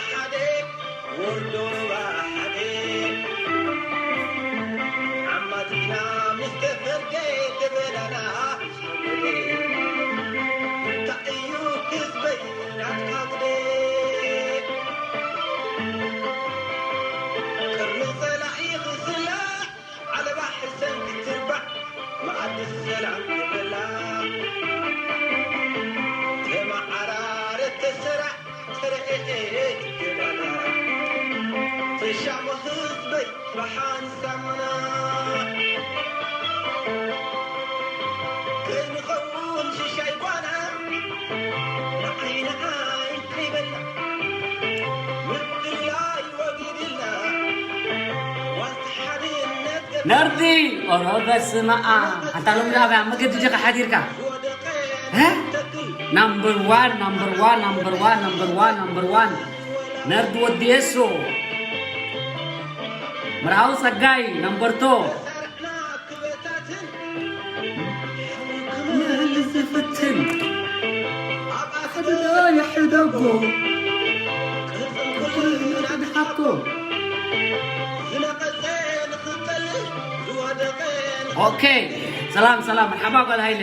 ሓደ ወርዶ ሩባ ሓደ ዓማቲና ምስ ተፈርደ ተበላና እንታይ እዩ ህዝበይ ናትካ ግደ ቅርኒ ጸላኢ ክስላ ዓለባ ሕሰን ክትርባዕ መኣዲ ሰላም ክበላ ተመዓራረት ተሰራዕ ተረኤ ትገዳዳ ተሻሞ ህዝበይ ብሓንሳምና ከይንኸውን ሽሻይ ጓና ንዓይ ንዓይ ከይበልና ምፍልላይ ወጊድልና ዋልታ ሓድነት ገ- ነርዲ ኦሮ በስመ ኣብ ኣንታ ሎሚ ኣብ መገዲ ዲኻ ሓዲርካ እ? ናምበር ዋን ናምበር ዋን ናምበር ዋን ናምበር ዋን ናምበር ዋን ነርዲ ወዲ የሶ መርሃዊ ጸጋይ ናምበር ቶ ክብል ዝፍትን ሕዶ ይሕደጎ ክድሓኮ ኦኬ ሰላም ሰላም መርሓባ ጓል ሃይለ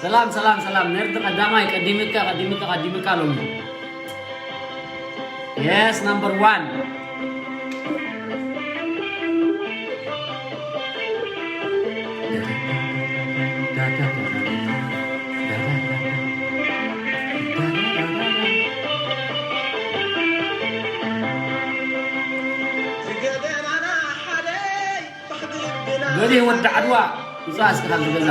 ሰላም ሰላም ሰላም ነርዲ ቀዳማይ ቀዲምካ ቀዲምካ ቀዲምካ ሎሚ Yes, number one. ገዲህ ወዲ ዓድዋ ውፃእ እስኪ ካብዚ ገዛ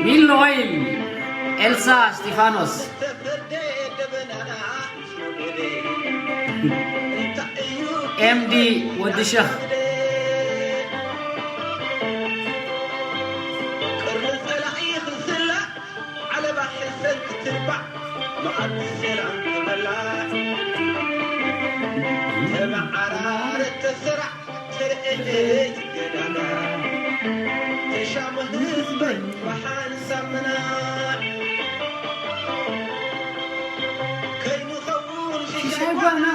ሚል ኦይል ኤልሳ እስጢፋኖስ ኤምዲ ወዲ ሸኽ ዓለባ ሕሰን ክትርባዕ መኣዲ ሰላም ክበላ ተመዓራረ ተሰራዕ ተረኤ ትገዳዳ ተሻመ ህዝበይ ብሓንሳምና ከይንኸውን ሽሻይ ጓና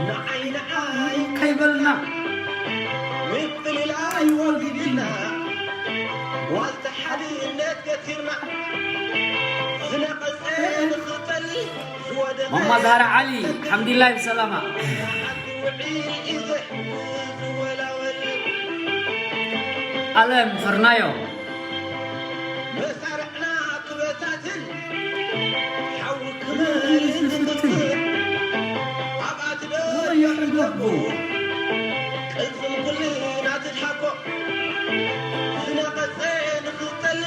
ንዓይ ንዓይ ከይበልና ምፍልላይ ወጊድና ዋልታ ሓድነት ገቲርና ዝነቐጸ ንኽጸሊ ዝወደቐ ማማ ዛህራ ዓሊ ሓምዲላይ ብሰላማ ዓዲ ውዒል እዩ ዘሕጉስ ዝወላወል ኣለም ፈርናዮ መሳርዕና ክበታትን ሓዊ ክመልስ ዝፍትን ኣብኣ ትደዮ ሕደጎ ቅልጽም ኩልና ትድሓኮ ዝነቐጸ ንኽጸሊ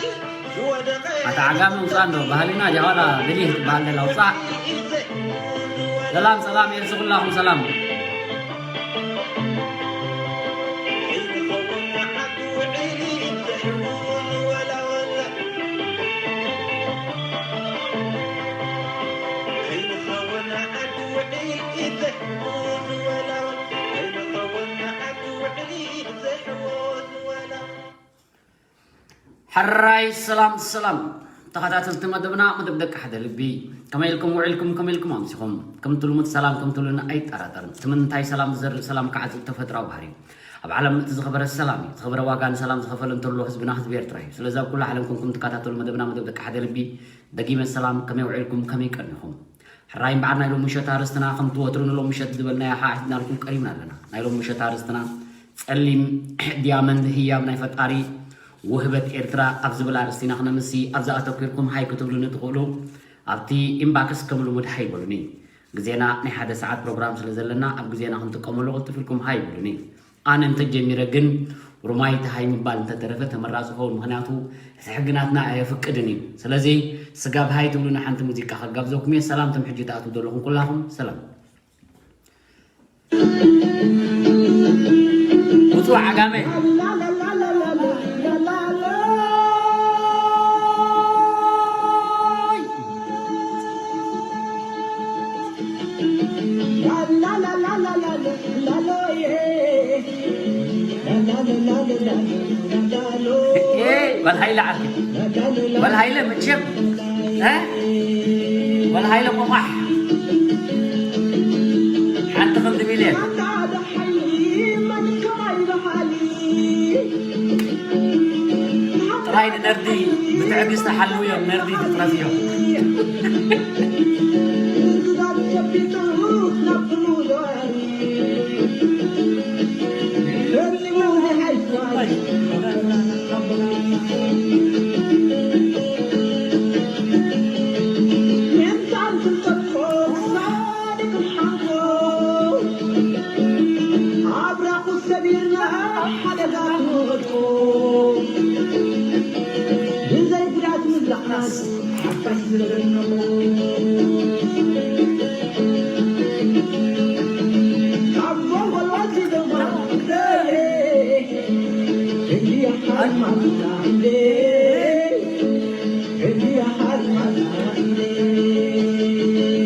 ዝወደቐ ኣታ ዓጋመ ውፃእ እንዶ ባህልና ጃዋላ ብሊህ ትበሃል ዘላ ውፃእ ዝወላወል ሰላም ሰላም ኤልሲ ኩላኹም ሰላም ሕራይ ሰላም ሰላም ተኸታተልቲ መደብና መደብ ደቂ ሓደ ልቢ ከመይ ኢልኩም ውዒልኩም ከመይ ኢልኩም ኣምሲኹም ከምቲ ልሙድ ሰላም ከምትብሉና ኣይጠራጠርን እቲ ምንታይ ሰላም ዝዘርእ ሰላም ከዓ ዝብል ተፈጥራዊ ባህሪ እዩ ኣብ ዓለም እቲ ዝኸበረ ሰላም እዩ ዝኸበረ ዋጋ ንሰላም ዝኸፈለ እንተሎ ህዝብና ህዝቢ ኤርትራ እዩ ስለዚ ኣብ ኩሉ ዓለም ኮንኩም ትከታተሉ መደብና መደብ ደቂ ሓደ ልቢ ደጊመ ሰላም ከመይ ውዒልኩም ከመይ ቀኒኹም ሕራይ እምበኣር ናይ ሎም ምሸት ኣርእስትና ከምቲ ወትሩ ንሎም ምሸት ዝበልናዮ ከዓ ሒዝናልኩም ቀሪብና ኣለና ናይ ሎም ምሸት ኣርእስትና ጸሊም ዲያመንድ ህያብ ናይ ፈጣሪ ውህበት ኤርትራ ኣብ ዝብል ኣርእስቲ ኢና ክነምሲ ኣብዛ ኣተኲርኩም ሃይ ክትብሉኒ ትኽእሉ ኣብቲ ኢንባክስ ከም ልሙድ ሃይ በሉኒ ግዜና ናይ ሓደ ሰዓት ፕሮግራም ስለ ዘለና ኣብ ግዜና ክንጥቀመሉ ቅልጥፍ ኢልኩም ሃይ በሉኒ ኣነ እንተጀሚረ ግን ሩማይ ተሃይ ምባል እንተተረፈ ተመራፂ ኸውን ምክንያቱ እቲ ሕጊ ናትና ኣየፍቅድን እዩ ስለዚ ስጋብ ሃይ ትብሉና ሓንቲ ሙዚቃ ከጋብዘኩም እየ ሰላም ቶም ሕጂ ትኣትዉ ዘለኹም ኩላኹም ሰላም ውፁ ዓጋመ በል ሃይለ ዓርከይ በል ሃይለ መቸም በል ሃይለ ቆቋሕ ሓንቲ ክንዲ ሚልዮን። ጥራይ ንነርዲ ብትዕግስቲ ሓልውዮም፣ ነርዲ ትጥረፍዮ።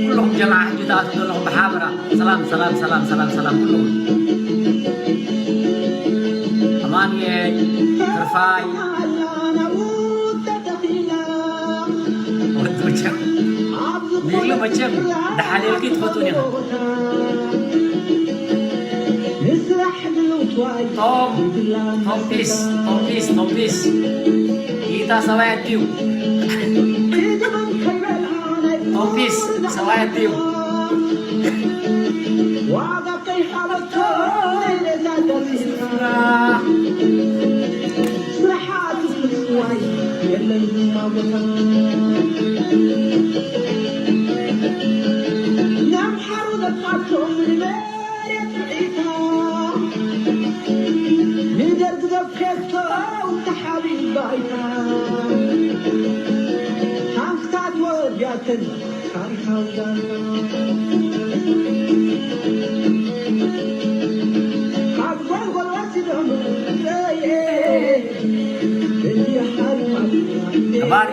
ኩሎም ጀማዓ ሕጂ ትኣትዉ ዘለኹም ብሓበራ ሰላም ሰላም ሰላም ሰላም ሰላም ኩሎም። ኣማኑኤል፣ ተርፋይ፣ ወዲ መቸም፣ ሚሉ መቸም፣ ደሓልየልኪ ትፈትውን ኢኻ። ቶም፣ ቶም ፒስ፣ ቶም ፒስ፣ ቶም ፒስ። ጌታ ሰብኣይ ኣድዩ። ቶም ፒስ፣ ሰብኣይ ኣድዩ። ንደርግ ዘብከቶ ተሓቢኡ ባይታ ሃንክታት ወዲያትን ታሪኻዊ ዛንታ ካብ ጎልጎል ወሲዶም ነባሪ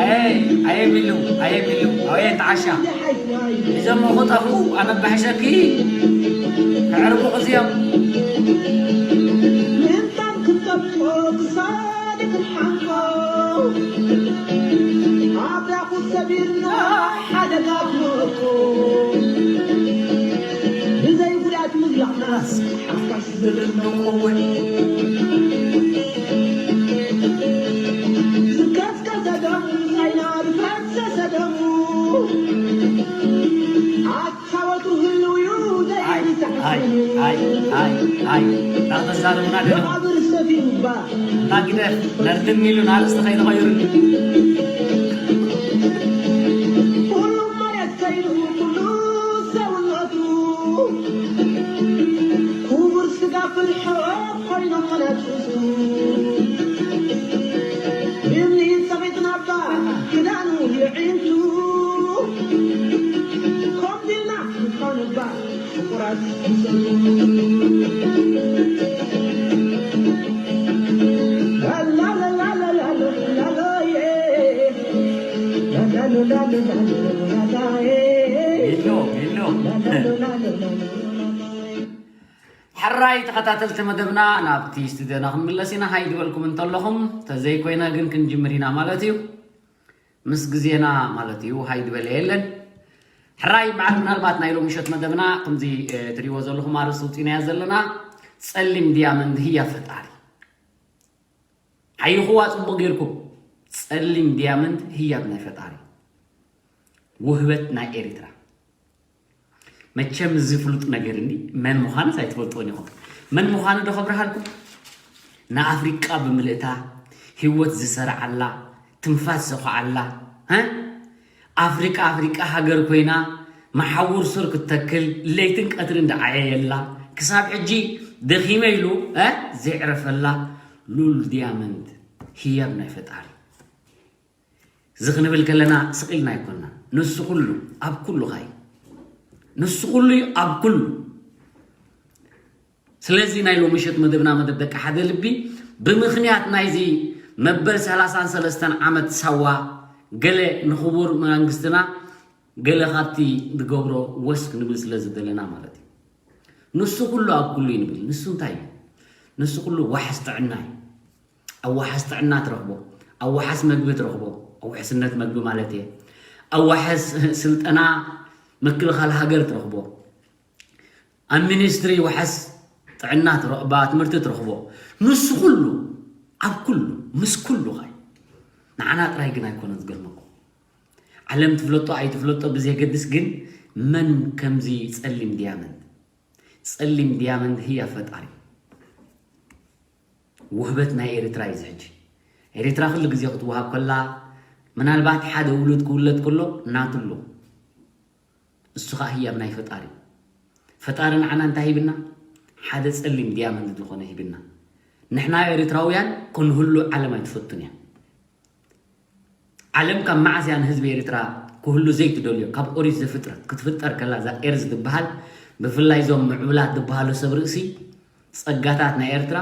ኣየ ኣየ ሚሉ ኣየ ሚሉ ኣየ ተዓሻ ሒዞሞ ክጠፍኡ ኣነ ባሕሸኪ ከዕርቡ እዚኦም። ምንታን ክጠፍኦ ክሳድ ክንሓንቆ ኣብራኹ ሰቢርና ሓደጋ ክመርቆ ብዘይ ጉዳት ምብላዕናስ ሓፋሽ ዝብል መቆወን ዝቀዝቀዘ ደሙ ጻይና ዝፈሰሰ ደሙ ኣታ ወትሩ ህልው እዩ ኣይ ዘይርሳዕ ኣይ ኣይ ኣይ ኣይ እንዳተዛረቡና ደለኹ መቓብር ሰፊሩ እባ እና ግደፍ ነርድም ኢሉ ንኣርእስቲ ከይተቐይሩኒ። ኩሉም መሬት ከይዱ ኩሉ ሰውነቱ ክቡር ስጋ ፍልሖ ኮይኖም መናፍስቱ እምኒ ጸቒጥና እባ ክዳኑ የዒንቱ ከምዚልና ምዃኑ እባ ፍቑራት ምሰሉ ሚሎ ሚሎ። ሕራይ ተኸታተልቲ መደብና ናብቲ ስቱድዮና ክንምለስ ኢና። ሃይ ዝበልኩም እንተለኹም ተዘይኮይነ ግን ክንጅምር ኢና ማለት እዩ። ምስ ግዜና ማለት እዩ። ሃይ ዝበለ የለን። ሕራይ በዓል ምናልባት ናይ ሎሚ ምሸት መደብና ከምዚ እ፣ ትሪእዎ ዘለኹም ኣርእስቲ ውፂናያ ዘለና ጸሊም ዲያመንድ ህያ ፈጣሪ ሓይኹዋ ጽቡቕ ጌርኩም። ጸሊም ዲያመንድ ህያብ ናይ ፈጣሪ ውህበት ናይ ኤሪትራ። መቸም እዚ ፍሉጥ ነገር እንዲ መን ምዃንስ ኣይትፈልጥዎን ኢኹም። መን ምዃኑ ዶ ከብርሃልኩም? ንኣፍሪቃ ብምልእታ ህይወት ዝሰርዓላ ትንፋስ ዘኹዓላ እ? ኣፍሪቃ ኣፍሪቃ ሃገር ኮይና መሓውር ሱር ክትተክል ለይትን ቀትርን ዝዓየየላ ክሳብ ሕጂ ደኺመ ኢሉ እ? ዘዕረፈላ ሉል ዲያመንድ ህያብ ናይ ፈጣሪ። እዚ ክንብል ከለና ስቕ ኢልና ኣይኮንና። ንሱ ኩሉ ኣብ ኩሉ ኻይ ንሱ ኩሉ እዩ ኣብ ኩሉ። ስለዚ ናይ ሎሚ ምሸት መደብና መደብ ደቂ ሓደ ልቢ ብምኽንያት ናይዚ መበል ሰላሳን ሰለስተን ዓመት ሳዋ ገለ ንኽቡር መንግስትና ገለ ካብቲ ዝገብሮ ወስ ክንብል ስለ ዝደለና ማለት እዩ። ንሱ ኩሉ ኣብ ኩሉ እዩ ንብል። ንሱ እንታይ እዩ? ንሱ ኩሉ ዋሕስ ጥዕና እዩ። ኣብ ዋሕስ ጥዕና ትረኽቦ፣ ኣብ ዋሕስ መግቢ ትረኽቦ፣ ኣብ ውሕስነት መግቢ ማለት እየ፣ ኣብ ዋሕስ ስልጠና ምክልኻል ሃገር ትረኽቦ፣ ኣብ ሚኒስትሪ ዋሕስ ጥዕና ትረኽባ፣ ትምህርቲ ትረኽቦ። ንሱ ኩሉ ኣብ ኩሉ ምስ ኩሉ ኻይ ንዓና ጥራይ ግን ኣይኮነን ዝገርመኩም። ዓለም ትፍለጦ ኣይትፍለጦ ብዘየገድስ ግን መን ከምዚ ጸሊም ዲያመንድ፣ ጸሊም ዲያመንድ ህያ ፈጣሪ። ውህበት ናይ ኤርትራ እዩ እዚ ሕጂ። ኤርትራ ኩሉ ግዜ ክትወሃብ ከላ ምናልባት ሓደ ውሉድ ክውለድ ከሎ ናቱ ኣሎ። እሱ ኸዓ ህያብ ናይ ፈጣሪ። ፈጣሪ ንዓና እንታይ ሂብና? ሓደ ጸሊም ዲያመንድ ዝኾነ ሂብና። ንሕና ኤርትራውያን ክንህሉ ዓለም ኣይትፈቱን እያ። ዓለም ካብ መዓስ እያ ንህዝቢ ኤርትራ ክህሉ ዘይትደልዮ? ካብ ኦሪት ዘፍጥረት ክትፍጠር ከላ እዛ ኤርዝ ትበሃል፣ ብፍላይ እዞም ምዕቡላት ዝበሃሉ ሰብ ርእሲ ጸጋታት ናይ ኤርትራ፣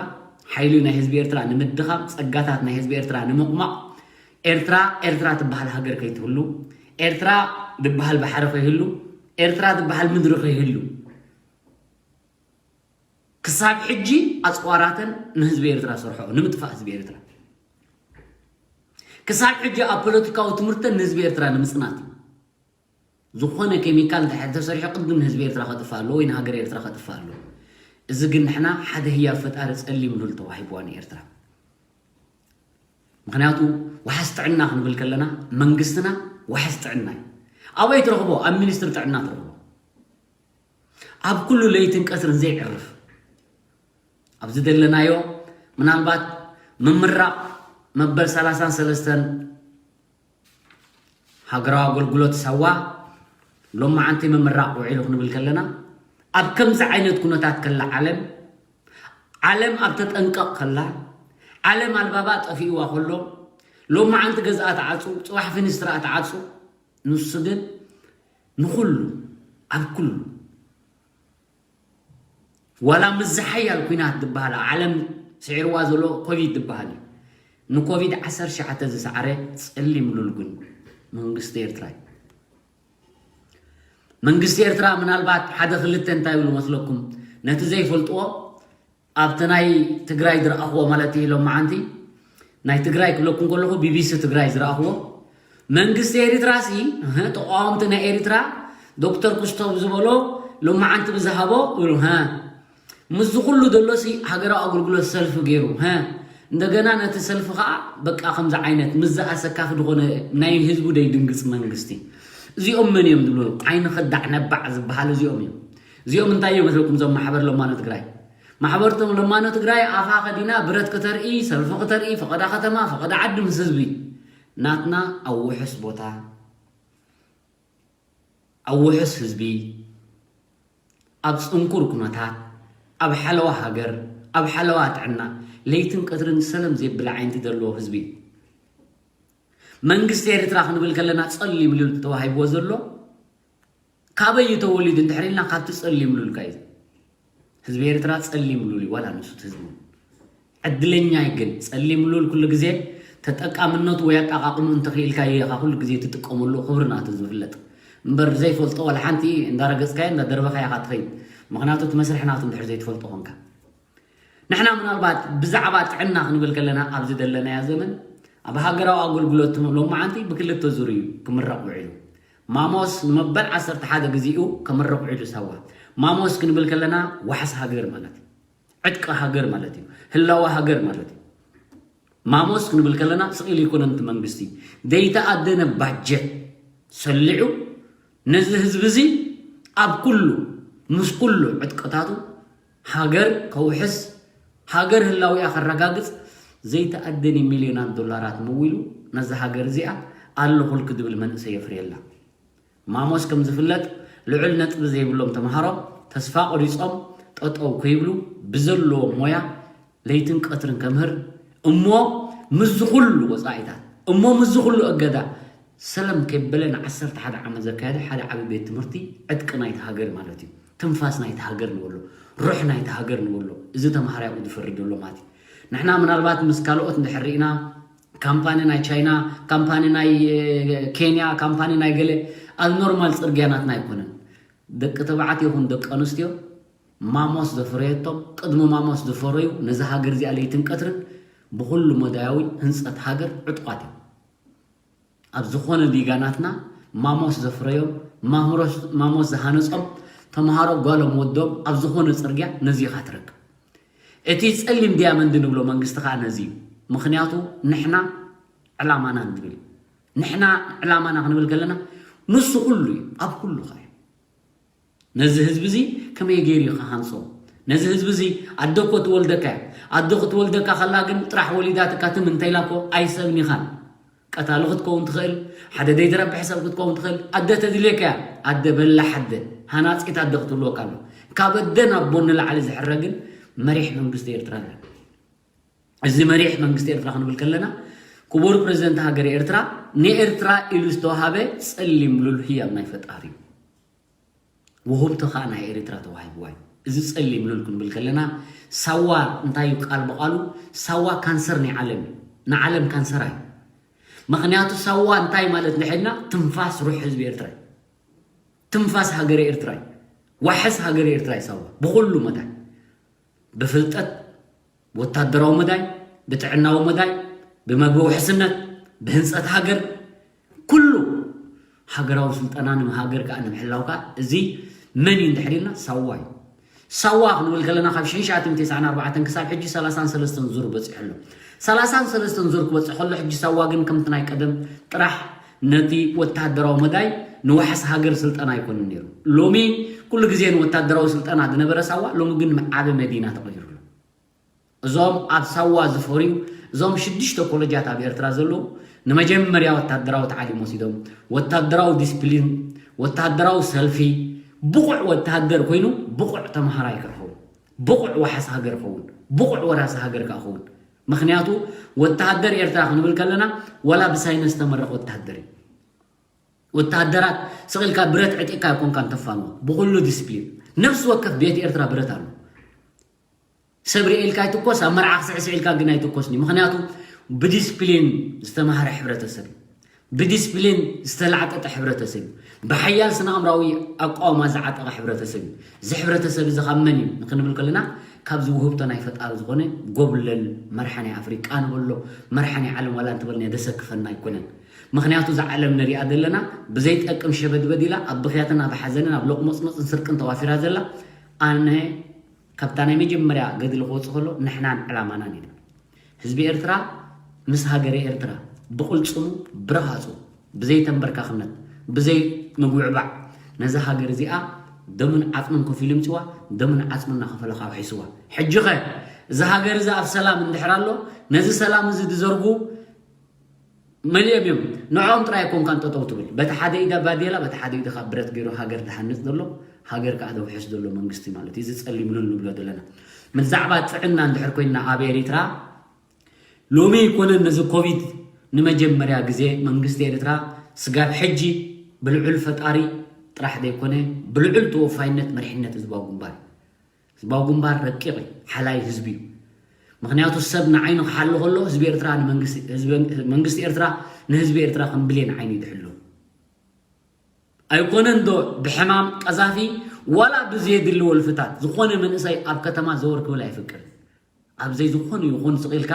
ሓይሊ ናይ ህዝቢ ኤርትራ ንምድኻም፣ ጸጋታት ናይ ህዝቢ ኤርትራ ንምቕማቕ፣ ኤርትራ ኤርትራ ትበሃል ሃገር ከይትህሉ፣ ኤርትራ ዝበሃል ባሕሪ ከይህሉ፣ ኤርትራ ዝበሃል ምድሪ ከይህሉ ክሳብ ሕጂ ኣጽዋራተን ንህዝቢ ኤርትራ ሰርሖ ንምጥፋእ ህዝቢ ኤርትራ። ክሳብ ሕጂ ኣብ ፖለቲካዊ ትምህርተን ንህዝቢ ኤርትራ ንምጽናት እዩ። ዝኾነ ኬሚካል እንድሕር ተሰሪሑ ቅድም ንህዝቢ ኤርትራ ከጥፍእ ኣለዎ ወይ ንሃገር ኤርትራ ከጥፍእ ኣለዎ። እዚ ግን ንሕና ሓደ ህያብ ፈጣሪ ጸሊም ሉል ተዋሂብዋ ንኤርትራ። ምኽንያቱ ዋሕስ ጥዕና ክንብል ከለና መንግስትና ዋሕስ ጥዕና እዩ። ኣበይ ትረኽቦ? ኣብ ሚኒስትሪ ጥዕና ትረኽቦ። ኣብ ኩሉ ለይትን ቀትርን ዘይዕርፍ ኣብዚ ዘለናዮ ምናልባት ምምራቕ መበል ሰላሳን ሰለስተን ሃገራዊ ኣገልግሎት ሳዋ ሎማዓንቲ ምምራቕ ውዒሉ ክንብል ከለና ኣብ ከምዚ ዓይነት ኩነታት ከላ ዓለም ዓለም ኣብ ተጠንቀቕ ከላ ዓለም ኣልባባ ጠፊእዋ ከሎ ሎማዓንቲ ገዝኣ ተዓጹ፣ ጽባሕ ፊኒስትራ ተዓጹ። ንሱ ግን ንኹሉ ኣብ ኩሉ ዋላ ምስ ዝሓያል ኲናት ዝበሃል ኣብ ዓለም ስዒርዋ ዘሎ ኮቪድ ዝበሃል እዩ። ንኮቪድ ዓሰርተ ትሽዓተ ዝሰዓረ ጸሊም ሉል ግን መንግስቲ ኤርትራ እዩ። መንግስቲ ኤርትራ ምናልባት ሓደ ክልተ እንታይ ይብሉ መስለኩም? ነቲ ዘይፈልጥዎ ኣብቲ ናይ ትግራይ ዝረኣኽዎ ማለት እዩ ሎማዓንቲ ናይ ትግራይ ክብለኩም ከለኹ ቢቢሲ ትግራይ ዝረኣኽዎ መንግስቲ ኤርትራ ሲ እህ፣ ተቃወምቲ ናይ ኤርትራ ዶክተር ኩስቶብ ዝበሎ ሎማዓንቲ ብዝሃቦ ይብሉ ሀ ምስዚ ኩሉ ዘሎ ሲ ሃገራዊ ኣገልግሎት ሰልፊ ገይሩ ሀ እንደገና ነቲ ሰልፊ ከዓ በቃ ከምዚ ዓይነት ምስ ዝኣሰካፊ ዝኾነ ናይ ህዝቡ ደይድንግፅ መንግስቲ እዚኦም መን እዮም ዝብሉ ዓይኒ ከዳዕ ነባዕ ዝበሃል እዚኦም እዮም። እዚኦም እንታይ እዮም መስለኩም እዞም ማሕበር ለማኖ ትግራይ? ማሕበርቶም ለማኖ ትግራይ ኣፋ ከዲና ብረት ክተርኢ ሰልፊ ክተርኢ ፈቐዳ ከተማ ፈቐዳ ዓዲ ምስ ህዝቢ ናትና ኣብ ውሑስ ቦታ ኣብ ውሑስ ህዝቢ ኣብ ጽንኩር ኩነታት ኣብ ሓለዋ ሃገር ኣብ ሓለዋ ጥዕና ለይትን ቀትርን ሰለም ዘይብል ዓይንቲ ዘለዎ ህዝቢ እዩ። መንግስቲ ኤርትራ ክንብል ከለና ጸሊም ሉል ተዋሂብዎ ዘሎ ካበይ እዩ ተወሊዱ እንድሕር ኢልና ካብቲ ጸሊም ሉል እዩ። ህዝቢ ኤርትራ ጸሊም ሉል እዩ ዋላ ንሱ ህዝቡ ዕድለኛ እዩ ግን ጸሊም ሉል ኩሉ ግዜ ተጠቃምነቱ ወይ ኣጠቃቅሙ እንተኽኢልካ ኢኻ ኩሉ ግዜ ትጥቀመሉ ክብሪ ናቱ ዝፍለጥ እምበር ዘይፈልጦ ዋላ ሓንቲ እንዳረገጽካዮ እንዳደርበኻዮ ኢኻ ትኸይድ ምኽንያቱ እቲ መስርሕ ናቱ እንድሕር ዘይትፈልጦ ኮንካ ንሕና ምናልባት ብዛዕባ ጥዕና ክንብል ከለና ኣብዚ ዘለናዮ ዘመን ኣብ ሃገራዊ ኣገልግሎት ሎማዓንቲ ብክልተ ዙር እዩ ክምረቕ ውዒሉ ማሞስ ንመበል ዓሰርተ ሓደ ግዜኡ ከምርቕ ውዒሉ ሳዋ ማሞስ ክንብል ከለና ዋሕስ ሃገር ማለት እዩ ዕጥቂ ሃገር ማለት እዩ ህላወ ሃገር ማለት እዩ ማሞስ ክንብል ከለና ስቕ ኢሉ ይኮነን እቲ መንግስቲ ዘይተኣደነ ባጀት ሰሊዑ ነዚ ህዝቢ እዚ ኣብ ኩሉ ምስ ኩሉ ዕጥቅታቱ ሃገር ከውሕስ ሃገር ህላዊኣ ከረጋግፅ ዘይተኣደነ ሚልዮናት ዶላራት መዊሉ ነዛ ሃገር እዚኣ ኣለኹልኪ ዝብል መንእሰይ የፍርየላ ማሞስ ከም ዝፍለጥ ልዑል ነጥቢ ዘይብሎም ተምሃሮ ተስፋ ቆሪጾም ጠጠው ከይብሉ ብዘለዎም ሞያ ለይትን ቀትርን ከምህር እሞ ምስዚ ኩሉ ወጻኢታት እሞ ምስዚ ኩሉ እገዳ ሰለም ከይበለ ን ዓሰርተ ሓደ ዓመት ዘካየደ ሓደ ዓቢ ቤት ትምህርቲ ዕጥቂ ናይቲ ሃገር ማለት እዩ ትንፋስ ናይቲ ሃገር ንበሎ ሩሕ ናይቲ ሃገር ንበሎ እዚ ተምሃራይ ኣብኡ ዝፈሪ ዘሎ ማለት እዩ ንሕና ምናልባት ምስ ካልኦት እንድሕር ርኢና ካምፓኒ ናይ ቻይና፣ ካምፓኒ ናይ ኬንያ፣ ካምፓኒ ናይ ገለ ኣብ ኖርማል ፅርግያናትና ኣይኮነን። ደቂ ተባዕት ይኹን ደቂ ኣንስትዮ ማሞስ ዘፍረየቶም፣ ቅድሚ ማሞስ ዝፈረዩ ነዚ ሃገር እዚኣ ለይትን ቀትርን ብኩሉ መዳያዊ ህንፀት ሃገር ዕጡቓት እዮም። ኣብ ዝኾነ ዲጋናትና ማሞስ ዘፍረዮም፣ ማምሮስ- ማሞስ ዝሃነጾም ተምሃሮ ጓሎም ወዶም ኣብ ዝኾነ ጽርግያ ነዚ ኢኻ ትረክብ። እቲ ጸሊም ዲያመንድ ንብሎ መንግስቲ ኸኣ ነዚ እዩ። ምኽንያቱ ንሕና ዕላማና ንብል። ንሕና ዕላማና ክንብል ከለና ንሱ ኩሉ እዩ፣ ኣብ ኩሉ ኸኣ እዩ። ነዚ ህዝቢ እዚ ከመይ ገይሩ እዩ ክሃንጾ? ነዚ ህዝቢ እዚ ኣደ እኮ ትወልደካ እያ። ኣደ ክትወልደካ ከላ ግን ጥራሕ ወሊዳትካ ትም እንተኢላ እኮ ኣይሰብን ኢኻን። ቀታሊ ክትከውን ትኽእል፣ ሓደ ዘይትረብሕ ሰብ ክትከውን ትኽእል። ኣደ ተድልየካ እያ። ኣደ በላሕ ኣደ፣ ሃናጺት ኣደ ክትህልወካ ኣሎ። ካብ ኣደ ናብ ቦ ንላዕሊ ዝሕረ ግን መሪሕ መንግስቲ ኤርትራ ኣሎ። እዚ መሪሕ መንግስቲ ኤርትራ ክንብል ከለና ክቡር ፕሬዝደንት ሃገር ኤርትራ ንኤርትራ ኢሉ ዝተዋሃበ ጸሊም ሉል ህያብ ናይ ፈጣሪ እዩ። ውህብቶ ኸኣ ናይ ኤርትራ ተዋሂብዋ እዩ። እዚ ጸሊም ሉል ክንብል ከለና ሳዋ እንታይ እዩ? ቃል ብቓሉ ሳዋ ካንሰር ናይ ዓለም እዩ። ንዓለም ካንሰራ እዩ። ምኽንያቱ ሳዋ እንታይ ማለት ንሕና ትንፋስ ሩሕ ህዝቢ ኤርትራ እዩ። ትንፋስ ሃገረ ኤርትራ እዩ። ዋሕስ ሃገረ ኤርትራ እዩ ሳዋ ብኹሉ መዳይ። ብፍልጠት፣ ወታደራዊ መዳይ፣ ብጥዕናዊ መዳይ፣ ብመግቢ ውሕስነት፣ ብህንፀት ሃገር፣ ኩሉ ሃገራዊ ስልጠና ንሃገር ከዓ ንምሕላው ከዓ እዚ መን እዩ እንድሕር ኢልና ሳዋ እዩ። ሳዋ ክንብል ከለና ካብ ሽሕን ትሽዓተ ሚእትን ተስዓን ኣርባዕተን ክሳብ ሕጂ ሰላሳን ሰለስተን ዙር በፂሑ ኣሎ። ሰላሳን ሰለስተን ዙር ክበፅሕ ከሎ ሕጂ ሳዋ ግን ከምቲ ናይ ቀደም ጥራሕ ነቲ ወታደራዊ መዳይ ንዋሕስ ሃገር ስልጠና ኣይኮነን ነይሩ። ሎሚ ኩሉ ግዜ ንወታደራዊ ስልጠና ዝነበረ ሳዋ ሎሚ ግን ዓቢ መዲና ተቐይሩ ኣሎ። እዞም ኣብ ሳዋ ዝፈርዩ እዞም ሽዱሽተ ኮለጃት ኣብ ኤርትራ ዘለዉ ንመጀመርያ ወታደራዊ ታዕሊም ወሲዶም ወታደራዊ ዲስፕሊን፣ ወታደራዊ ሰልፊ፣ ብቑዕ ወታደር ኮይኑ ብቑዕ ተምሃራይ ክኸውን፣ ብቑዕ ዋሕስ ሃገር ክኸውን፣ ብቑዕ ወራሲ ሃገር ከዓ ክኸውን። ምኽንያቱ ወታደር ኤርትራ ክንብል ከለና ዋላ ብሳይንስ ዝተመረቐ ወታደር እዩ። ወታደራት ስቕ ኢልካ ብረት ዕጢቕካ ኣይኮንካን ተፋንዎ፣ ብኹሉ ዲስፕሊን። ነፍሲ ወከፍ ቤት ኤርትራ ብረት ኣሎ። ሰብ ርኤ ኢልካ ኣይትኮስ፣ ኣብ መርዓ ክስዕስዕ ኢልካ ግን ኣይትኮስኒ። ምኽንያቱ ብዲስፕሊን ዝተማህረ ሕብረተሰብ እዩ። ብዲስፕሊን ዝተላዕጠጠ ሕብረተሰብ እዩ። ብሓያል ስነ ኣእምራዊ ኣቃውማ ዝዓጠቐ ሕብረተሰብ እዩ። እዚ ሕብረተሰብ እዚ ካብ መን እዩ ንክንብል ከለና ካብዚ ውህብቶ ናይ ፈጣሪ ዝኾነ ጎብለል መርሓ ናይ ኣፍሪቃ ንበሎ፣ መርሓ ናይ ዓለም ዋላ እንተበልና የደሰክፈና ኣይኮነን። ምኽንያቱ እዛ ዓለም ንሪኣ ዘለና ብዘይጠቅም ሸበድበድ ኢላ ኣብ ብኽያትን ኣብ ሓዘንን ኣብ ሎቕሞጽሞጽን ስርቅን ተዋፊራ ዘላ ኣነ ካብታ ናይ መጀመርያ ገድሊ ክወጽእ ከሎ ንሕናን ዕላማናን ኢና። ህዝቢ ኤርትራ ምስ ሃገረ ኤርትራ ብቕልጽሙ ብረሃጹ ብዘይ ተንበርካኽነት ብዘይ ምጉዕባዕ ነዛ ሃገር እዚኣ ደሙን ዓጽሙን ከፊሉ ምጽዋ ደሙን ዓጽሙን እናኸፈለ ካብ ሒስዋ። ሕጂ ኸ እዚ ሃገር እዚ ኣብ ሰላም እንድሕር ኣሎ ነዚ ሰላም እዚ ዝዘርጉ መሊኦም እዮም። ንዕኦም ጥራይ ኣይኮንካን ጠጠው ትብል። በቲ ሓደ ኢዳ ባዴላ በቲ ሓደ ኢዱ ካብ ብረት ገይሩ ሃገር ዝሃንጽ ዘሎ ሃገር ከዓ ዘውሕስ ዘሎ መንግስቲ ማለት እዩ። እዚ ጸሊም ሉል ንብሎ ዘለና ብዛዕባ ጥዕና እንድሕር ኮይና ኣብ ኤሪትራ ሎሚ ኣይኮነን ነዚ ኮቪድ ንመጀመርያ ግዜ መንግስቲ ኤርትራ ስጋብ ሕጂ ብልዑል ፈጣሪ ጥራሕ ዘይኮነ ብልዑል ተወፋይነት መሪሕነት ህዝባዊ ግንባር እዩ። ህዝባዊ ግንባር ረቂቕ እዩ፣ ሓላይ ህዝቢ እዩ። ምኽንያቱ ሰብ ንዓይኑ ክሓሉ ከሎ ህዝቢ ኤርትራ ንመንግስቲ ህዝቢ- መንግስቲ ኤርትራ ንህዝቢ ኤርትራ ከም ብሌን ዓይኑ ይድሕሎ። ኣይኮነን ዶ ብሕማም ቀዛፊ ዋላ ብዘየድሊ ወልፍታት ዝኾነ መንእሰይ ኣብ ከተማ ዘወር ክብል ኣይፍቅድን። ኣብ ዘይዝኾነ ይኹን ስቕ ኢልካ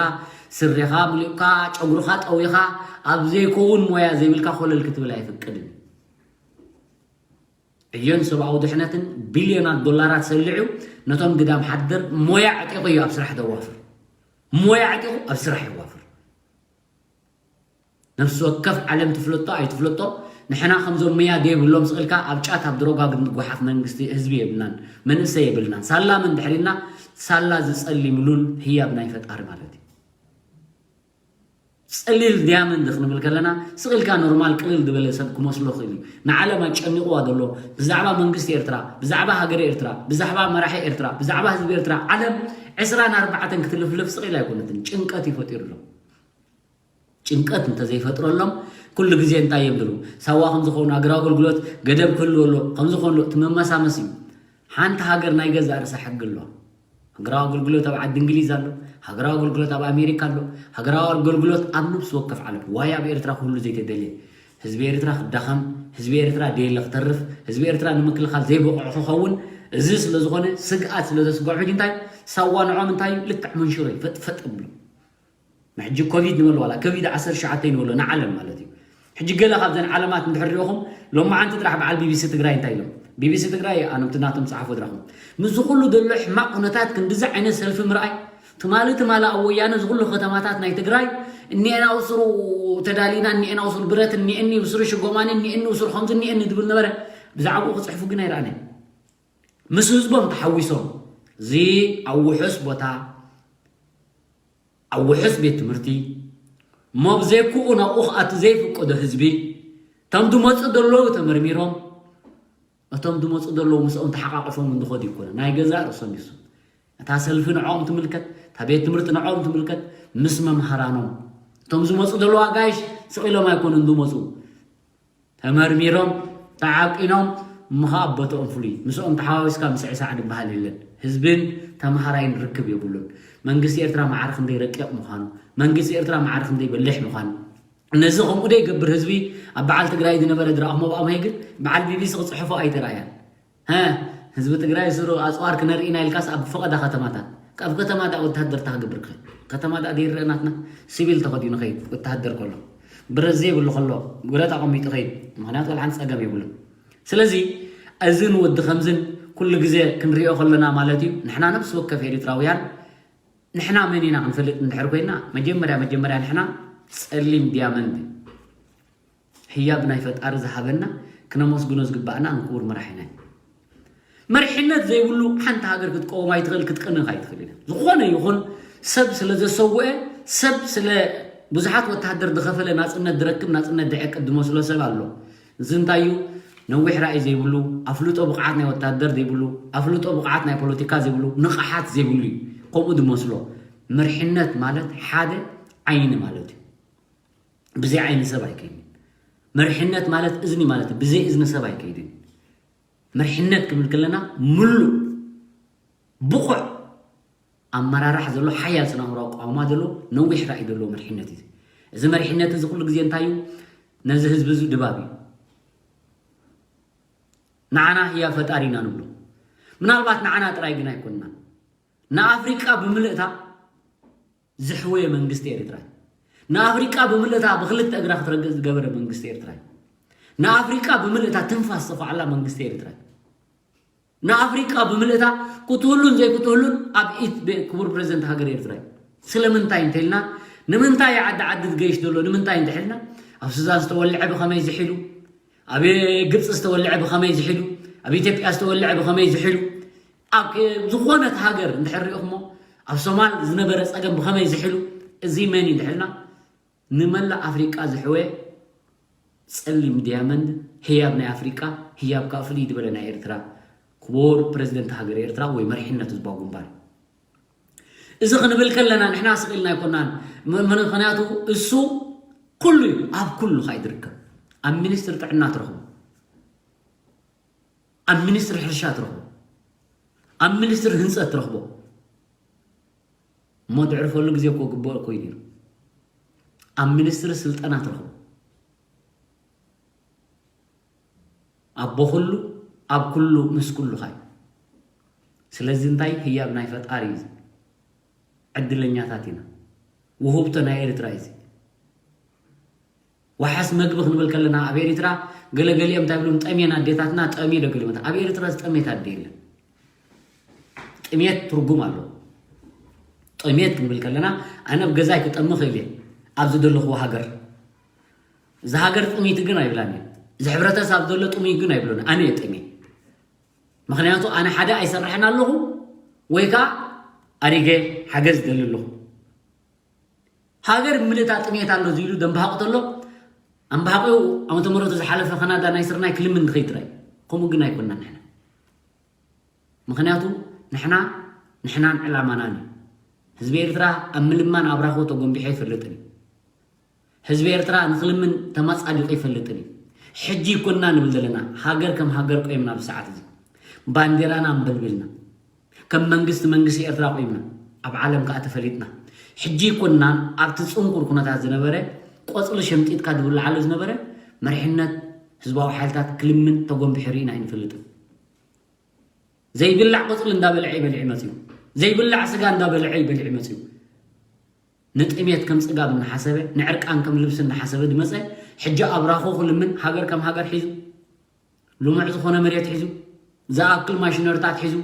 ስረኻ ሙሊቕካ ጨጉርኻ ጠዊኻ ኣብ ዘይከውን ሞያ ዘይብልካ ኮለል ክትብል ኣይፍቅድን። ዕዮን ሰብኣዊ ድሕነትን ቢልዮናት ዶላራት ሰሊዑ ነቶም ግዳም ሓደር ሞያ ዕጢቑ እዩ ኣብ ስራሕ ደዋፍር። ሞያ ዕጢቑ ኣብ ስራሕ የዋፍር። ነፍሲ ወከፍ ዓለም ትፍለጦ ኣይትፍለጦ ንሕና ከምዞም ሞያ ዘይብሎም ስቕ ኢልካ ኣብ ጫት ኣብ ድሮጋ ግን ንጓሓፍ መንግስቲ ህዝቢ የብልናን መንእሰይ የብልናን። ሳላ መን ድሕሪና ሳላ ዝጸሊም ሉል ህያብ ናይ ፈጣሪ ማለት እዩ። ጸሊል ዲያመንድ ክንብል ከለና ስቕ ኢልካ ኖርማል ቅልል ዝበለ ሰብ ክመስሎ ይኽእል እዩ። ንዓለም ኣጨኒቕዋ ዘሎ ብዛዕባ መንግስቲ ኤርትራ፣ ብዛዕባ ሃገረ ኤርትራ፣ ብዛዕባ መራሒ ኤርትራ፣ ብዛዕባ ህዝቢ ኤርትራ ዓለም ዕስራን ኣርባዕተን ክትልፍልፍ ስቕ ኢላ ኣይኮነትን። ጭንቀት እዩ ፈጢሩሎም። ጭንቀት እንተዘይፈጥረሎም ኩሉ ግዜ እንታይ እዮም ዝብሉ? ሳዋ ከም ዝኾኑ ኣገር ኣገልግሎት ገደብ ክህልዎ ኣሎ ከም ዝኾኑ እቲ መመሳመሲ እዩ። ሓንቲ ሃገር ናይ ገዛእ ርእሳ ሕጊ ኣለዋ። ሃገራዊ ኣገልግሎት ኣብ ዓዲ እንግሊዝ ኣሎ። ሃገራዊ ኣገልግሎት ኣብ ኣሜሪካ ኣሎ። ሃገራዊ ኣገልግሎት ኣብ ነብሲ ወከፍ ዓለም። ዋይ ኣብ ኤርትራ ክህሉ ዘይተደልየ? ህዝቢ ኤርትራ ክዳኸም፣ ህዝቢ ኤርትራ ደየለ ክተርፍ፣ ህዝቢ ኤርትራ ንምክልኻል ዘይበቕዑ ክኸውን፣ እዚ ስለ ዝኾነ ስግኣት ስለ ዘስግዖም ሕጂ እንታይ ሳዋ ንዖም እንታይ እዩ? ልክዕ መንሽሮ እዩ። ፈጥ ፈጥ ብሎ። ንሕጂ ኮቪድ ንበሎ ዋላ ኮቪድ ዓሰርተ ትሽዓተ ንበሎ ንዓለም ማለት እዩ። ሕጂ ገለ ካብዘን ዓለማት እንድሕር ሪእኹም ሎማዓንቲ ጥራሕ በዓል ቢቢሲ ትግራይ እንታይ ኢሎም? ቢቢሲ ትግራይ ኣነምቲ ናቶም ጸሓፎ ድራኹም። ምስዚ ኩሉ ዘሎ ሕማቕ ኩነታት ክንድዚ ዓይነት ሰልፊ ምርኣይ ትማሊ ትማሊ ኣብ ወያነ እዚ ኩሉ ከተማታት ናይ ትግራይ እኒኤን ኣውስሩ ተዳሊና እኒኤን ኣውስሩ ብረት እኒኤኒ ውስሩ ሽጎማኒ እኒኤኒ ውስሩ ከምዚ እኒኤኒ ድብል ነበረ። ብዛዕባኡ ክፅሕፉ ግን ኣይረኣናይ። ምስ ህዝቦም ተሓዊሶም እዚ ኣብ ውሑስ ቦታ ኣብ ውሑስ ቤት ትምህርቲ ሞብ ዘይክኡ ናብኡ ክኣቱ ዘይፍቀዶ ህዝቢ እቶም ዝመፁ ዘለዉ ተመርሚሮም እቶም ዝመፁ ዘለዉ ምስኦም ተሓቃቂፎም እንድኸዱ ይኮነ ናይ ገዛእ ርእሶም ይሱ እታ ሰልፊ ንዕኦም ትምልከት እታ ቤት ትምህርቲ ንዕኦም ትምልከት ምስ መምሃራኖም እቶም ዝመፁ ዘለዉ ኣጋይሽ ስቕ ኢሎም ኣይኮኑን ዝመፁ ተመርሚሮም ተዓቂኖም ምኻብ ቦትኦም ፍሉይ ምስኦም ተሓዋዊስካ ምስዕሳዕ ዝበሃል የለን ህዝብን ተምሃራይን ርክብ የብሉን መንግስቲ ኤርትራ ማዕረ ክንደይ ረቂቕ ምዃኑ መንግስቲ ኤርትራ ማዕረ ክንደይ በሊሕ ምዃኑ ነዚ ከምኡ ደይገብር ህዝቢ ኣብ በዓል ትግራይ ዝነበረ ድራኹሞ ብኣምሀይ ግን በዓል ቢቢሲ ክፅሕፎ ኣይተራእያን ህዝቢ ትግራይ ስሩ ኣፅዋር ክነርኢና ኢልካስ ኣብ ፈቐዳ ከተማታት ካብ ከተማ ዳ ወታሃደር ታክገብር ክኸ ከተማ ዳ ደይረአ ናትና ሲቪል ተኸዲኑ ኸይድ ወታሃደር ከሎ ብረት ዘይብሉ ከሎ ብረት ኣቐሚጡ ኸይድ ምክንያቱ ወላ ሓንቲ ፀገም የብሉን ስለዚ እዝን ወዲ ከምዝን ኩሉ ግዜ ክንሪኦ ከለና ማለት እዩ ንሕና ነብሲ ወከፍ ኤሪትራውያን ንሕና መን ኢና ክንፈልጥ እንድሕር ኮይና መጀመርያ መጀመርያ ንሕና ፀሊም ዲያመንድ ህያብ ናይ ፈጣሪ ዝሃበና ክነመስግኖ ዝግባእና ንክቡር መራሒና እዩ። መሪሕነት ዘይብሉ ሓንቲ ሃገር ክትቀውም ኣይትኽእል ክትቀንኽ ኣይትኽእል ኢና። ዝኾነ ይኹን ሰብ ስለ ዘሰውአ ሰብ ስለ ብዙሓት ወታሃደር ዝኸፈለ ናፅነት ዝረክብ ናፅነት ዝዕቅድ ዝመስሎ ሰብ ኣሎ። እዚ እንታይ እዩ? ነዊሕ ራእይ ዘይብሉ፣ ኣፍልጦ ብቕዓት ናይ ወታደር ዘይብሉ፣ ኣፍልጦ ብቕዓት ናይ ፖለቲካ ዘይብሉ፣ ንቕሓት ዘይብሉ እዩ። ከምኡ ዝመስሎ መርሕነት ማለት ሓደ ዓይኒ ማለት እዩ። ብዘይ ዓይኒ ሰብ ኣይከይድን። መርሕነት ማለት እዝኒ ማለት እዩ። ብዘይ እዝኒ ሰብ ኣይከይድን። መርሕነት ክብል ከለና ምሉእ ብቑዕ ኣመራራሕ ዘሎ ሓያል ስነ ኣእምራዊ ኣቋውማ ዘሎ ነዊሕ ራእይ ዘለዎ መርሕነት እዩ። እዚ መርሕነት እዚ ኩሉ ግዜ እንታይ እዩ? ነዚ ህዝቢ እዚ ድባብ እዩ። ንዓና ህያ ፈጣሪ ኢና ንብሎ። ምናልባት ንዓና ጥራይ ግን ኣይኮንና። ንኣፍሪቃ ብምልእታ ዝሕወየ መንግስቲ ኤርትራ እዩ። ንኣፍሪቃ ብምልእታ ብክልተ እግራ ክትረግእ ዝገበረ መንግስቲ ኤርትራ እዩ። ንኣፍሪቃ ብምልእታ ትንፋስ ዝኸዓላ መንግስቲ ኤርትራ እዩ። ንኣፍሪቃ ብምልእታ ክትህሉን ዘይክትህሉን ኣብ ኢድ ክቡር ፕሬዚደንት ሃገር ኤርትራ እዩ። ስለምንታይ እንተልና ንምንታይ ዓዲ ዓዲ ዝገይሽ ዘሎ ንምንታይ እንተሕልና ኣብ ሱዳን ዝተወልዐ ብኸመይ ዝሒሉ ኣብ ግብፂ ዝተወልዐ ብኸመይ ዝሒሉ ኣብ ኢትዮጵያ ዝተወልዐ ብኸመይ ዝሒሉ ኣብ ዝኾነት ሃገር እንድሕር ሪእኹሞ ኣብ ሶማል ዝነበረ ፀገም ብኸመይ ዝሕሉ እዚ መን እዩ ድሕልና ንመላእ ኣፍሪቃ ዝሕወ ፀሊም ዲያመንድ ህያብ ናይ ኣፍሪቃ ህያብ ከዓ ፍልይ ዝበለ ናይ ኤርትራ ክቡር ፕሬዚደንት ሃገር ኤርትራ ወይ መሪሕነት ህዝባዊ ግንባር እዚ ክንብል ከለና ንሕና ስቕ ኢልና ኣይኮናን ምክንያቱ እሱ ኩሉ እዩ ኣብ ኩሉ ከዓ ዝርከብ ኣብ ሚኒስትሪ ጥዕና ትረኽቡ ኣብ ሚኒስትሪ ሕርሻ ትረኽቦ፣ ኣብ ሚኒስትሪ ህንፀት ትረኽቦ እሞ ድዕርፈሉ ግዜ እኮ ግብኦ እኮ እዩ ነይሩ። ኣብ ሚኒስትሪ ስልጠና ትረኽቦ ኣቦ ኩሉ ኣብ ኩሉ ምስ ኩሉኻ እዩ። ስለዚ እንታይ ህያብ ናይ ፈጣሪ እዩ። ዕድለኛታት ኢና። ውህብቶ ናይ ኤርትራ እዩ። ዋሓስ መግቢ ክንብል ከለና ኣብ ኤሪትራ ገለገሊኦም እንታይ ብሎም ጠምየን ኣዴታትና ጠምየ ዶ ገሊኦም ኣብ ኤሪትራ ዝጠምየት ኣደ የለን ጥምየት ትርጉም ኣሎ ጥምየት ክንብል ከለና ኣነ ኣብ ገዛይ ክጠሚ ክእል እየ ኣብ ዝደለኽዎ ሃገር እዚ ሃገር ጥምይቲ ግን ኣይብላን እየ እዚ ሕብረተሰብ ዘሎ ጥምይ ግን ኣይብሎን ኣነ እየ ጠምየ ምክንያቱ ኣነ ሓደ ኣይሰርሕን ኣለኹ ወይ ከዓ ኣሪገ ሓገዝ ደሊ ኣለኹ ሃገር ምልእታ ጥሜት ኣሎ ዝኢሉ ደንባሃቕ ተሎ ኣምባሃቂኡ ዓመተ ምሕረቱ ዝሓለፈ ካናዳ ናይ ስርናይ ክልምን ንኸይድ ጥራይ ከምኡ ግን ኣይኮንና ንሕና ምኽንያቱ ንሕና ንሕናን ዕላማናን እዩ ህዝቢ ኤርትራ ኣብ ምልማን ኣብራኹ ተጎንቢሑ ኣይፈልጥን እዩ ህዝቢ ኤርትራ ንኽልምን ተማጻዲቑ ኣይፈልጥን እዩ ሕጂ ይኮንና ንብል ዘለና ሃገር ከም ሃገር ቆይምና ብሰዓት እዚ ባንዴራና ኣንበልቢልና ከም መንግስቲ መንግስቲ ኤርትራ ቆይምና ኣብ ዓለም ከዓ ተፈሊጥና። ሕጂ ይኮንናን ኣብቲ ጽንኩር ኩነታት ዝነበረ ቆጽሊ ሸምጢጥካ ዝብልዓሉ ዝነበረ መሪሕነት ህዝባዊ ሓይልታት ክልምን ተጎንቢሑ ርኢና ኣይንፈልጥን። ዘይብላዕ ቆጽሊ እንዳበልዐ ይበልዕ መጽዩ፣ ዘይብላዕ ስጋ እንዳበልዐ ይበልዕ መጽዩ። ንጥሜት ከም ጽጋብ እናሓሰበ፣ ንዕርቃን ከም ልብሲ እናሓሰበ ዝመጸ፣ ሕጂ ኣብራኹ ክልምን ሃገር ከም ሃገር ሒዙ፣ ልሙዕ ዝኾነ መሬት ሒዙ፣ ዝኣክል ማሽነሪታት ሒዙ፣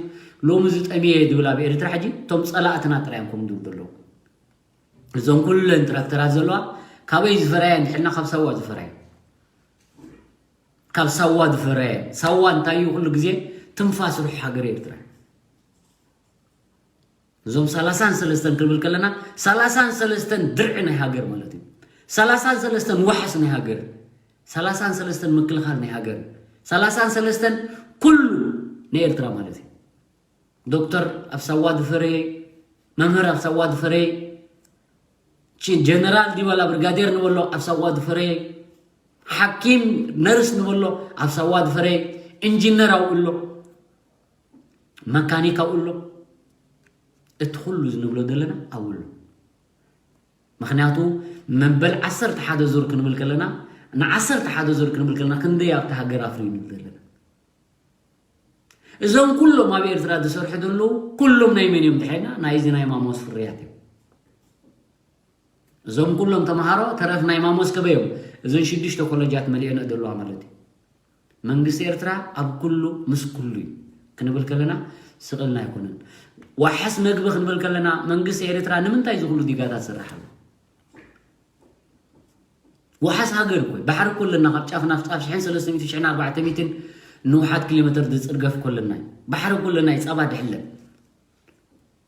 ሎሚ ዝጠምየ ዝብል ኣብ ኤርትራ ሕጂ እቶም ጸላእትና ጥራይ እዮም ከምኡ ዝብሉ ዘለዉ። እዞም ኩለን ትራክተራት ዘለዋ ካበይ ዝፈራያ እንድሕልና ካብ ሳዋ ዝፈራያ። ካብ ሳዋ ዝፈራያ። ሳዋ እንታይ እዩ? ኩሉ ግዜ ትንፋስ ሩሕ ሃገር ኤርትራ። እዞም ሰላሳን ሰለስተን ክንብል ከለና ሰላሳን ሰለስተን ድርዒ ናይ ሃገር ማለት እዩ። ሰላሳን ሰለስተን ዋሕስ ናይ ሃገር፣ ሰላሳን ሰለስተን ምክልኻል ናይ ሃገር፣ ሰላሳን ሰለስተን ኩሉ ናይ ኤርትራ ማለት እዩ። ዶክተር ኣብ ሳዋ ዝፈረየ፣ መምህር ኣብ ሳዋ ዝፈረየ፣ ቺ-፣ ጀነራል ዲባላ ብርጋዴር ንበሎ ኣብ ሳዋ ዝፈረየ፣ ሓኪም ነርስ ንበሎ ኣብ ሳዋ ዝፈረየ፣ ኢንጂነር ኣብኡ ኣሎ፣ መካኒክ ኣብኡ ኣሎ። እቲ ኩሉ ዝንብሎ ዘለና ኣብኡ ኣሎ። ምኽንያቱ መበል ዓሰርተ ሓደ ዙር ክንብል ከለና፣ ንዓሰርተ ሓደ ዙር ክንብል ከለና ክንደይ ኣብቲ ሃገር ኣፍርዩ ንብል ዘለና። እዞም ኩሎም ኣብ ኤርትራ ዝሰርሑ ዘለዉ ኩሎም ናይ መን እዮም ድሕና? ናይዚ ናይ ማሞስ ፍርያት እዮም። እዞም ኩሎም ተምሃሮ ተረፍ ናይ ማሞስ ከበዮም እዞን ሽዱሽተ ኮለጃት መሊኦን ዘለዋ ማለት እዩ። መንግስቲ ኤርትራ ኣብ ኩሉ ምስ ኩሉ እዩ ክንብል ከለና ስቕልና ኣይኮነን። ዋሕስ መግቢ ክንብል ከለና መንግስቲ ኤርትራ ንምንታይ እዚ ኩሉ ዲጋታት ዝሰርሕ ኣሎ? ዋሓስ ሃገር እኮ እዩ። ባሕሪ እኮ ኣለና፣ ካብ ጫፍ ናብ ጫፍ ሽሕን ሰለስተ ሚእትን ሽሕን ኣርባዕተ ሚእትን ንውሓት ኪሎ ሜትር ዝጽርገፍ እኮ ኣለና እዩ። ባሕሪ እኮ ኣለና እዩ፣ ጸባ ድሕለብ።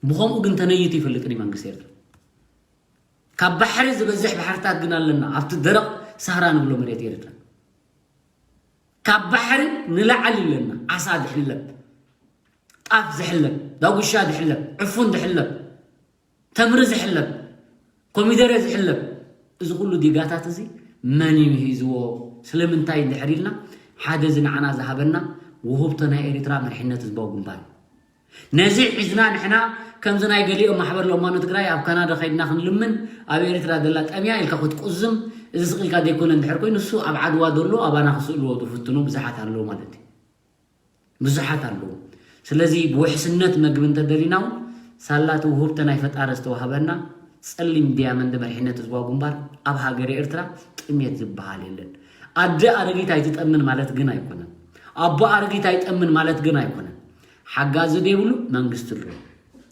ብኸምኡ ግን ተነይቱ ይፈልጥን እዩ መንግስቲ ኤርትራ። ካብ ባሕሪ ዝበዝሕ ባሕርታት ግን ኣለና፣ ኣብቲ ደረቕ ሳህራ ንብሎ መሬት ኤርትራ። ካብ ባሕሪ ንላዕሊ ኣለና፣ ዓሳ ዝሕለብ፣ ጣፍ ዝሕለብ፣ ዳጉሻ ዝሕለብ፣ ዕፉን ዝሕለብ፣ ተምሪ ዝሕለብ፣ ኮሚደረ ዝሕለብ፣ እዚ ኩሉ ዲጋታት እዚ መን እዩ ሂዝዎ? ስለምንታይ እንድሕር ኢልና፣ ሓደ እዚ ንዓና ዝሃበና ውህብቶ ናይ ኤርትራ መሪሕነት ህዝባዊ ግንባር እዩ። ነዚ ሒዝና ንሕና ከምዚ ናይ ገሊኦም ማሕበር ለማኖ ትግራይ ኣብ ካናዳ ከይድና ክንልምን ኣብ ኤርትራ ዘላ ጠምያ ኢልካ ክትቁዝም፣ እዚ ስቕ ኢልካ ዘይኮነ እንድሕር ኮይኑ፣ እሱ ኣብ ዓድዋ ዘሎ ኣባና ክስእልዎ ዝፍትኑ ብዙሓት ኣለዉ ማለት እዩ። ብዙሓት ኣለዉ። ስለዚ ብውሕስነት መግቢ እንተደሊና እውን ሳላ እቲ ውህብቶ ናይ ፈጣሪ ዝተዋህበና ጸሊም ዲያመንድ መሪሕነት ህዝባዊ ግንባር ኣብ ሃገረ ኤርትራ ጥሜት ዝበሃል የለን። ኣደ ኣረጊት ኣይትጠምን ማለት ግን ኣይኮነን። ኣቦ ኣረጊት ኣይጠምን ማለት ግን ኣይኮነን። ሓጋዚ ዘይብሉ መንግስቲ ኣሎ።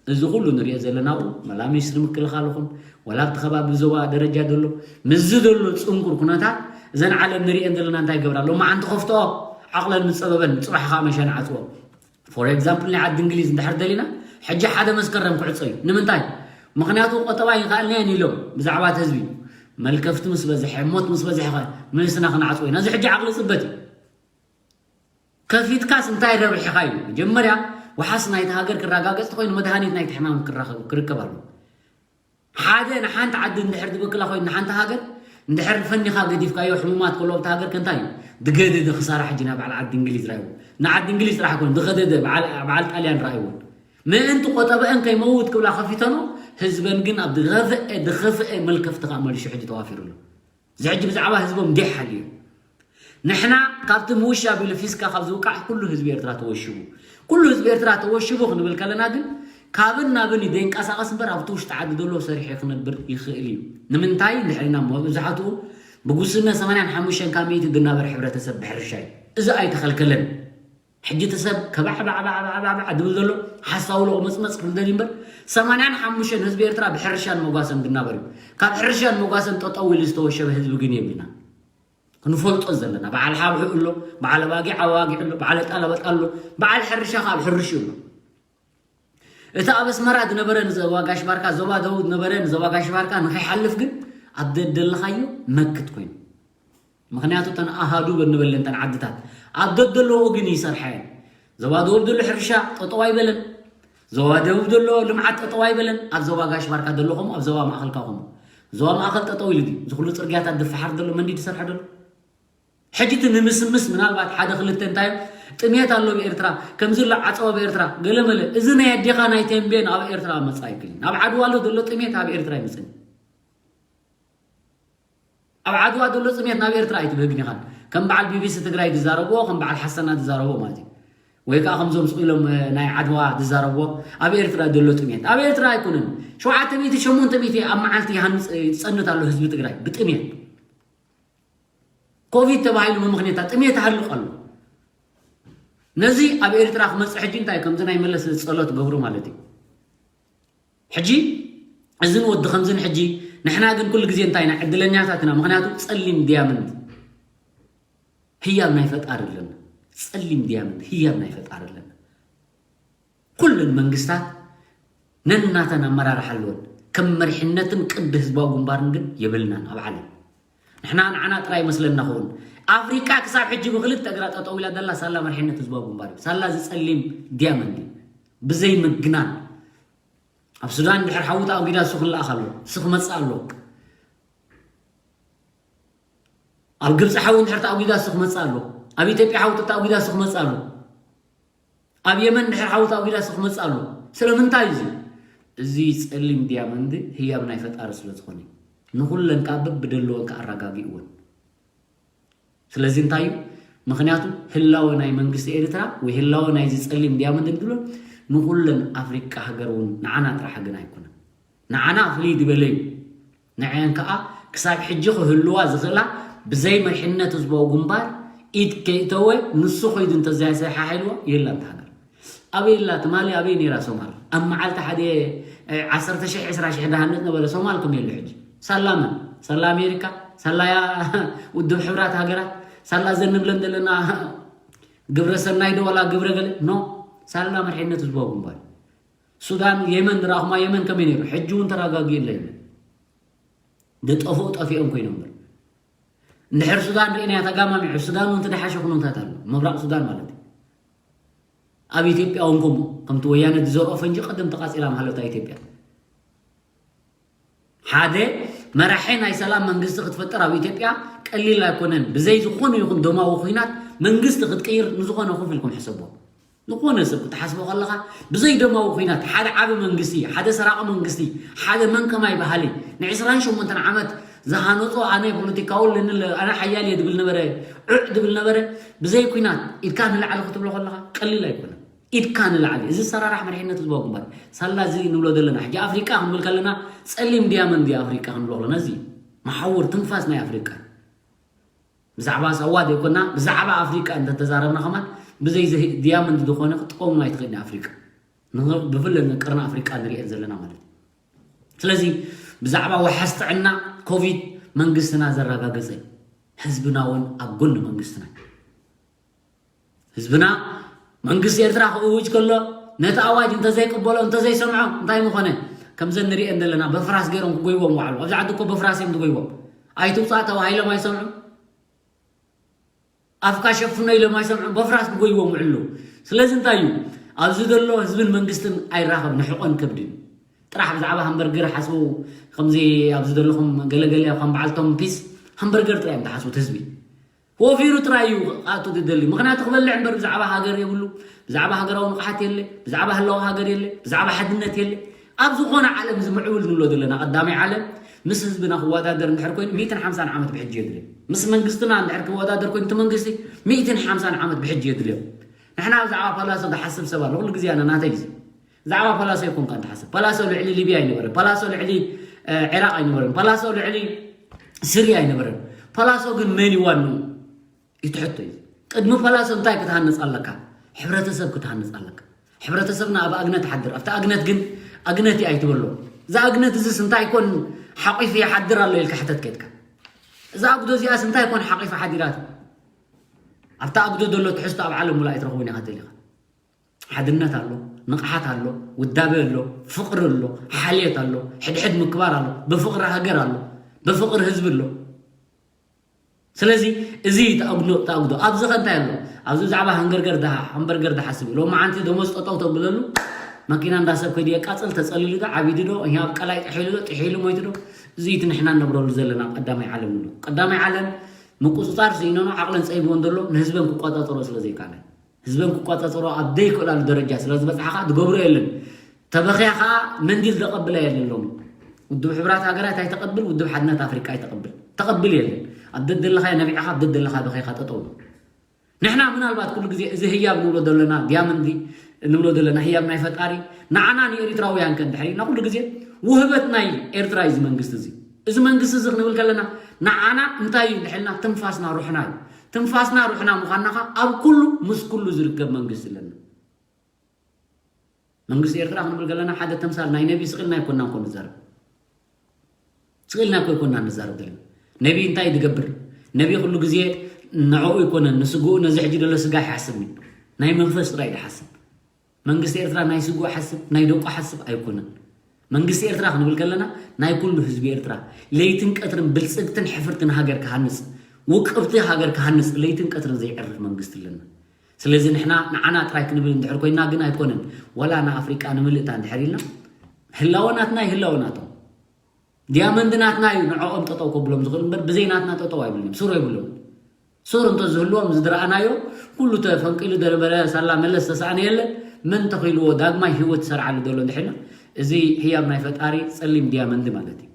እዚ ኩሉ ንሪኦ ዘለና ኣብኡ፣ ዋላ ሚኒስትሪ ምክልኻል ይኹን፣ ዋላ ኣብቲ ከባቢ ዞባ ደረጃ ዘሎ፣ ምስዚ ዘሎ ጽንኩር ኩነታት እዘን ዓለም ንሪኤን ዘለና እንታይ ይገብራ? ሎማዓንቲ ከፍትኦ ዓቕለን ምስ ጸበበን፣ ጽባሕ ኸኣ መሸን ዓጽዎ። ፎር ኤግዛምፕል፣ ናይ ዓዲ እንግሊዝ እንድሕር ደሊና፣ ሕጂ ሓደ መስከረም ክዕጾ እዩ። ንምንታይ? ምኽንያቱ ቆጠባ ይኸኣልናየን ኢሎም፣ ብዛዕባ እቲ ህዝቢ። መልከፍቲ ምስ በዝሐ፣ ሞት ምስ በዝሐ ኸ መልስና ክንዓጽዎ ኢና። እዚ ሕጂ ዓቕሊ ጽበት እዩ። ከፊትካስ እንታይ ረብሒኻ እዩ? መጀመርያ፣ ዋሓስ ናይቲ ሃገር ክረጋገጽ ተኾይኑ፣ መድሃኒት ናይቲ ሕማም ክራኸብ-፣ ክርከብ ኣለዎ። ሓደ ንሓንቲ ዓዲ እንድሕር ትብክላ ኮይኑ፣ ንሓንቲ ሃገር እንድሕር ፈኒኻ ገዲፍካዮ፣ ሕሙማት ከሎ ኣብታ ሃገር ከ እንታይ እዩ? ዝገደደ ክሳራ ሕጂ ናብ በዓል ዓዲ እንግሊዝ ራእይዎ። ንዓዲ እንግሊዝ ጥራሕ ኣይኮነን፣ ዝኸደደ በዓል፣ በዓል ጣልያን ራእይዎን። ምእንቲ ቆጠበአን ከይመውት ክብላ ከፊተኖ፣ ህዝበን ግን ኣብ ዝኸፍአ፣ ዝኸፍአ መልከፍቲ ከኣ መሊሹ ሕጂ ተዋፊሩ ኣሎ። እዚ ሕጂ ብዛዕባ ህዝቦም እንዲሕ ሓልዩ። ንሕና ካብቲ ምውሻብ ኢሉ ፊስካ ካብ ዝውቃዕ ኩሉ ህዝቢ ኤርትራ ተወሽቡ። ኩሉ ህዝቢ ኤርትራ ተወሽቡ ክንብል ከለና ግን ካብን ናብን እዩ ዘይንቀሳቐስ እምበር ኣብቲ ውሽጢ ዓዲ ዘሎ ሰሪሑ ክነብር ይኽእል እዩ። ንምንታይ? እንድሕር ኢና መብዛሕትኡ ብጉስነት ሰማንያን ሓሙሽተን ካብ ሚእቲ ዝናበር ሕብረተሰብ ብሕርሻ እዩ። እዚ ኣይተኸልከለን። ሕጂ እቲ ሰብ ከባዕባዕባዕባዕባዕ ዝብል ዘሎ ሓሳዊ ሎቕ መጽመጽ ክብል ደልዩ እምበር፣ ሰማንያን ሓሙሽተን ህዝቢ ኤርትራ ብሕርሻን መጓሰን ዝናበር እዩ። ካብ ሕርሻን መጓሰን ጠጠው ኢሉ ዝተወሸበ ህዝቢ ግን የብልና። ክንፈልጦ ዘለና፣ በዓል ሓብሑ ኣሎ፣ በዓል ኣባጊዕ ኣባጊዕ ኣሎ፣ በዓል ኣጣል ኣጣል ኣሎ፣ በዓል ሕርሻ ከኣ ኣብ ሕርሽ ኣሎ። እቲ ኣብ ኣስመራ ዝነበረ ንዞባ ጋሽ ባርካ፣ ዞባ ደቡብ ዝነበረ ንዞባ ጋሽ ባርካ ንኸይሓልፍ ግን ኣብ ደደለኻዮ መክት ኮይኑ። ምኽንያቱ እተን ኣሃዱ በንበለን እተን ዓድታት ኣብ ደደለዎ ግን ይሰርሓ እየን። ዞባ ደቡብ ዘሎ ሕርሻ ጠጠው ኣይበለን። ዞባ ደቡብ ዘሎ ልምዓት ጠጠው ኣይበለን። ኣብ ዞባ ጋሽ ባርካ ዘሎ ከምኡ፣ ኣብ ዞባ ማእኸል ከኣ ከምኡ። ዞባ ማእኸል ጠጠው ኢሉ ድዩ? እዚ ኩሉ ጽርግያታት ዝፈሓር ዘሎ መን ድዩ ዝሰርሖ ዘሎ? ሕጂ እቲ ንምስምስ ምናልባት ሓደ ክልተ እንታይ ጥሜት ኣሎ ኣብ ኤርትራ፣ ከምዚ ኣሎ ዓጸዋ ኣብ ኤርትራ፣ ገለመለ። እዚ ናይ ኣዴኻ ናይ ቴምቤን ኣብ ኤርትራ መጻ ኣይክልን። ኣብ ዓድዋ ኣሎ ዘሎ ጥሜት ኣብ ኤርትራ ኣይመጽን። ኣብ ዓድዋ ዘሎ ጥሜት ናብ ኤርትራ ኣይትብህግን ኢኻ። ከም በዓል ቢቢሲ ትግራይ ዝዛረብዎ፣ ከም በዓል ሓሰና ዝዛረብዎ ማለት እዩ። ወይ ከዓ ከምዞም ስቕ ኢሎም፣ እ፣ ናይ ዓድዋ ዝዛረብዎ፣ ኣብ ኤርትራ ዘሎ ጥሜት ኣብ ኤርትራ ኣይኮነን። ሸውዓተ ሚእቲ ሸሞንተ ሚእቲ ኣብ መዓልቲ ይሃንጽ፣ ይጸንት ኣሎ ህዝቢ ትግራይ ብጥሜት። ኮቪድ ተባሂሉ ብምኽንያት ጥሜት ይሃልቕ ኣሎ። ነዚ ኣብ ኤርትራ ክመጽእ ሕጂ እንታይ ከምዚ ናይ መለስ ጸሎት ገብሩ ማለት እዩ። ሕጂ እዝን ወዲ ከምዝን ሕጂ ንሕና ግን ኩሉ ግዜ እንታይ ኢና ዕድለኛታት ኢና። ምኽንያቱ ጸሊም ዲያመንድ ህያብ ናይ ፈጣሪ ኣለና። ጸሊም ዲያመንድ ህያብ ናይ ፈጣሪ ኣለና። ኩለን መንግስታት ነናተን ኣመራርሓ ኣለወን። ከም መሪሕነትን ቅዲ ህዝባዊ ግንባርን ግን የብልናን ኣብ ዓለም። ንሕና ንዓና ጥራይ ይመስለና ኸውን። ኣፍሪቃ ክሳብ ሕጂ ብክልተ እግራ ጠጠው ኢላ ዘላ ሳላ መሪሕነት ህዝባዊ ግንባር እዩ። ሳላ ዝጸሊም ዲያመንድ እዩ። ብዘይ ምግናን ኣብ ሱዳን ድሕር ሓዊ ተኣጒዳ እሱ ክለኣኽ ኣሎ፣ እሱ ክመጽእ ኣሎ። ኣብ ግብጺ ሓዊ ድሕር ተኣጒዳ እሱ ክመጽእ ኣሎ። ኣብ ኢትዮጵያ ሓዊ ተኣጒዳ እሱ ክመጽእ ኣሎ። ኣብ የመን ድሕር ሓዊ ተኣጒዳ እሱ ክመጽእ ኣሎ። ስለምንታይ እዩ እዚ? እዚ ጸሊም ዲያመንድ ህያብ ናይ ፈጣሪ ስለ ዝኾነ እዩ። ንኹለን ከዓ በብደለወን ከዓ ኣረጋጊእወን። ስለዚ እንታይ እዩ? ምኽንያቱ ህላወ ናይ መንግስቲ ኤርትራ ወይ ህላወ ናይዚ ጸሊም ዲያመንድ እንድሎ ንኹለን ኣፍሪቃ ሃገር እውን ንዓና ጥራሕ ግን ኣይኮነን። ንዓና ፍልይ ዝበለ እዩ። ንዐን ከኣ ክሳብ ሕጂ ክህልዋ ዝኽእላ ብዘይ መሪሕነት ህዝባዊ ግንባር ኢድ ከይእተወ ንሱ ኸይዱ እንተዘይሰሓሒልዋ የላን እታ ሃገር። ኣበይ ኣላ ትማሊ? ኣበይ ነይራ ሶማል? ኣብ መዓልቲ ሓደ፣ እ፣ ዓሰርተ ሽሕ፣ ዕስራ ሽሕ ዝሃንጽ ነበረ ሶማል ከም የለ ሕጂ። ሳላ መን? ሳላ ኣሜሪካ? ሳላ ያ ውድብ ሕብራት ሃገራት? ሳላ እዘን ንብለን ዘለና ግብረ ሰናይ ዶ ዋላ ግብረ ገለ? ኖ። ሳላ መሪሕነት ህዝባዊ ግንባር። ሱዳን፣ የመን ዝረኣኹማ የመን ከመይ ነይሩ? ሕጂ እውን ተረጋጊኡ የለ የመን። ዝጠፍኡ ጠፊኦም ኮይኖም እምበር። እንድሕር ሱዳን ርኢናያ ተጋማሚዑ፣ ሱዳን እውን ተደሓሸ ኩነታት ኣሎ። ምብራቕ ሱዳን ማለት እዩ። ኣብ ኢትዮጵያ እውን ከምኡ፣ ከምቲ ወያነ ዝዘርኦ ፈንጂ ቀደም ተቃጺላ ምሃለታ ኢትዮጵያ። ሓደ መራሒ ናይ ሰላም መንግስቲ ክትፈጥር ኣብ ኢትዮጵያ ቀሊል ኣይኮነን። ብዘይ ዝኾነ ይኹን ደማዊ ኹናት መንግስቲ ክትቅይር ንዝኾነ ኮፍ ኢልኩም ሕሰቦ። ዝኾነ ሰብ ክትሓስቦ ከለኻ ብዘይ ደማዊ ኹናት ሓደ ዓቢ መንግስቲ፣ ሓደ ሰራቂ መንግስቲ፣ ሓደ መን ከማይ በሃሊ ንዕስራን ሸሞንተን ዓመት ዝሃነጾ ኣነ ፖለቲካዊ ኣለኒ፣ ኣነ ሓያል እየ ዝብል ነበረ፣ ዑዕ ዝብል ነበረ፣ ብዘይ ኲናት ኢድካ ንላዕሊ ክትብሎ ከለኻ ቀሊል ኣይኮነን። ኢድካ ንላዕሊ። እዚ ሰራራሕ መሪሕነት ህዝባዊ ግንባር ሳላ እዚ ንብሎ ዘለና። ሕጂ ኣፍሪቃ ክንብል ከለና ጸሊም ዲያመንድ እዩ ኣፍሪቃ ክንብሎ ከለና። እዚ መሓውር ትንፋስ ናይ ኣፍሪቃ። ብዛዕባ ሳዋ ዘይኮና፣ ብዛዕባ ኣፍሪቃ እንተተዛረብና ከማን ብዘይ ዘህ-፣ ዲያመንድ ዝኾነ ክትቀውም ኣይትኽእልን ኣፍሪቃ። ንኽ-፣ ብፍላይ ንቅርኒ ኣፍሪቃ ንሪኤን ዘለና ማለት እዩ። ስለዚ ብዛዕባ ዋሕስ ጥዕና ኮቪድ መንግስትና ዘረጋገጸ እዩ። ህዝብና እውን ኣብ ጎኒ መንግስትና እዩ። ህዝብና መንግስቲ ኤርትራ ክእውጅ ከሎ ነቲ ኣዋጅ እንተዘይቅበሎ፣ እንተዘይሰምዖ እንታይ ምኾነ? ከምዘን ንሪኤን ዘለና በፍራስ ገይሮም ክጎይዎም ውዓሉ። ኣብዚ ዓዲ እኮ በፍራስ እዮም ዝጎይዎም። ኣይትውጻእ ተባሂሎም ኣይሰምዑ። ኣፍካ ሸፍኖ ኢሎም ኣይሰምዑ። በፍራስ ክጎይዎም ውዕሉ። ስለዚ እንታይ እዩ? ኣብዚ ዘሎ ህዝብን መንግስትን ኣይራኸብ፣ ንሕቆን ከብድን። ጥራሕ ብዛዕባ ሃምበርገር ሓስቡ። ከምዚ ኣብዚ ዘለኹም ገለገለ ከም በዓልቶም ፒስ ሃምበርገር ጥራይ እዮም ዝሓስቡ እቲ ህዝቢ። ወፊሩ ጥራይ እዩ ክኣቱ ዝደሊ። ምኽንያቱ ክበልዕ እምበር ብዛዕባ ሃገር የብሉ፣ ብዛዕባ ሃገራዊ ንቕሓት የለ፣ ብዛዕባ ህላወ ሃገር የለ፣ ብዛዕባ ሓድነት የለ። ኣብ ዝኾነ ዓለም እዚ ምዕቡል ንብሎ ዘለና ቀዳማይ ዓለም ምስ ህዝብና ክወዳደር እንድሕር ኮይኑ ሚእትን ሓምሳን ዓመት ብሕጂ የድልዮ። ምስ መንግስትና እንድሕር ክወዳደር ኮይኑ እቲ መንግስቲ ሚእትን ሓምሳን ዓመት ብሕጂ የድልዮ። ንሕና ብዛዕባ ፓላሶ ዝሓስብ ሰብ ኣሎ፣ ኩሉ ግዜ ኣነ ናተይ ግዜ ብዛዕባ ፓላሶ ኣይኮንካን ትሓስብ። ፓላሶ ልዕሊ ሊብያ ኣይነበረን። ፓላሶ ልዕሊ፣ እ፣ ዒራቕ ኣይነበረን። ፓላሶ ልዕሊ ስርያ ኣይነበረን። ፓላሶ ግን መን እዩ ዋንኡ? እዩ ትሕቶ እዩ። ቅድሚ ፓላሶ እንታይ ክትሃንጽ ኣለካ? ሕብረተሰብ ክትሃንጽ ኣለካ። ሕብረተሰብና ኣብ ኣግነት ይሓድር። ኣብቲ ኣግነት ግን ኣግነት እዩ ኣይትበሎ። እዚ ኣግነት እዚስ እንታይ ኮን ሓቂፉ ይሓድር ኣሎ ኢልካ ሕተት ከድካ። እዛ ኣጉዶ እዚኣስ እንታይ ኮን ሓቂፋ ሓዲራት? ኣብታ ኣጉዶ ዘሎ ትሕዝቶ ኣብ ዓለም ሙሉእ ኣይትረኽቦን ኢኻ ተሊኻ። ሓድነት ኣሎ፣ ንቕሓት ኣሎ፣ ውዳቤ ኣሎ፣ ፍቕሪ ኣሎ፣ ሓልዮት ኣሎ፣ ሕድሕድ ምክባር ኣሎ፣ ብፍቕሪ ሃገር ኣሎ፣ ብፍቕሪ ህዝቢ ኣሎ። ስለዚ እዚ ተኣጉዶ፣ ተኣጉዶ ኣብዚ ከ እንታይ ኣሎ? ኣብዚ ብዛዕባ ሃንገርገር ድሃ-፣ ሃምበርገር ድሓስብ እዩ። ሎማዓንቲ ደሞዝ ጠጠው ተብለሉ፣ መኪና እንዳ ሰብ ከይዱ የቃጽል፣ ተጸሊሉ ዶ፣ ዓቢዱ ዶ፣ እኛ ኣብ ቀላይ ጥሒሉ ዶ፣ ጥሒሉ ሞይቱ ዶ? እዚ እቲ ንሕና ንነብረሉ ዘለና ቀዳማይ ዓለም ኣሎ። ቀዳማይ ዓለም ምቁጽጻር ስኢነኖ፣ ዓቕለን ጸቢቦን ዘሎ፣ ንህዝበን ክቆጻጸሮ ስለ ዘይከኣለ። ህዝበን ክቆፃፀሮ ኣብ ዘይክእላሉ ደረጃ ስለ ዝበፅሓ ከዓ ዝገብሮ የለን። ተበኽያ ከዓ መንዲል ዘቐብላ የለን። ሎሚ ውድብ ሕቡራት ሃገራት ኣይተቐብል፣ ውድብ ሓድነት ኣፍሪቃ ኣይተቐብል፣ ተቐብል የለን። ኣብ ደደለኻዮ ነቢዕኻ ኣብ ደደለኻ በኺኻ ጠጠው። ንሕና ምናልባት ኩሉ ግዜ እዚ ህያብ ንብሎ ዘለና ዲያመንዲ ንብሎ ዘለና ህያብ ናይ ፈጣሪ ንዓና ንኤሪትራውያን ከ እንድሕር ኢልና ኩሉ ግዜ ውህበት ናይ ኤርትራ እዩ እዚ መንግስቲ እዚ። እዚ መንግስቲ እዚ ክንብል ከለና ንዓና እንታይ እዩ እንድሕልና ትንፋስና ሩሕና እዩ። ትንፋስና ሩሕና ምዃንና ኸ ኣብ ኩሉ ምስ ኩሉ ዝርከብ መንግስቲ ኣለና። መንግስቲ ኤርትራ ክንብል ከለና ሓደ ተምሳል ናይ ነቢ ስቕ ኢልና ኣይኮንና እኮ ንዛረብ። ስቕ ኢልና እኮ ኣይኮንና ንዛረብ ዘለና። ነቢ እንታይ ዝገብር? ነቢ ኩሉ ግዜ ንዕኡ ኣይኮነን፣ ንስግኡ ነዚ ሕጂ ዘሎ ስጋ ኣይሓስብን እዩ። ናይ መንፈስ ጥራይ ዝሓስብ። መንግስቲ ኤርትራ ናይ ስግኡ ሓስብ፣ ናይ ደቁ ሓስብ ኣይኮነን። መንግስቲ ኤርትራ ክንብል ከለና ናይ ኩሉ ህዝቢ ኤርትራ ለይትን ቀትርን ብልጽግትን ሕፍርትን ሃገር ክሃንጽ፣ ውቅብቲ ሃገር ክሃንጽ ለይትን ቀትርን ዘይዕርፍ መንግስቲ ኣለና። ስለዚ ንሕና ንዓና ጥራይ ክንብል እንድሕር ኮይና ግን ኣይኮነን። ዋላ ንኣፍሪቃ ንምልእታ እንድሕር ኢልና ህላወ ናትና እዩ፣ ህላወ ናቶም። ዲያመንድ ናትና እዩ፣ ንዕኦም ጠጠው ከብሎም ዝኽእል እምበር ብዘይ ናትና ጠጠው ኣይብልን እዮም። ሱር የብሎም። ሱር እንተዝህልዎም ዝድረኣናዮ ኩሉ ተፈንቂሉ ደነበረ ሳላ መለስ ተሰኣነ የለን። መን ተኺልዎ ዳግማይ ህይወት ዝሰርዓሉ ዘሎ እንድሕር ኢልና እዚ ህያብ ናይ ፈጣሪ ጸሊም ዲያመንድ ማለት እዩ።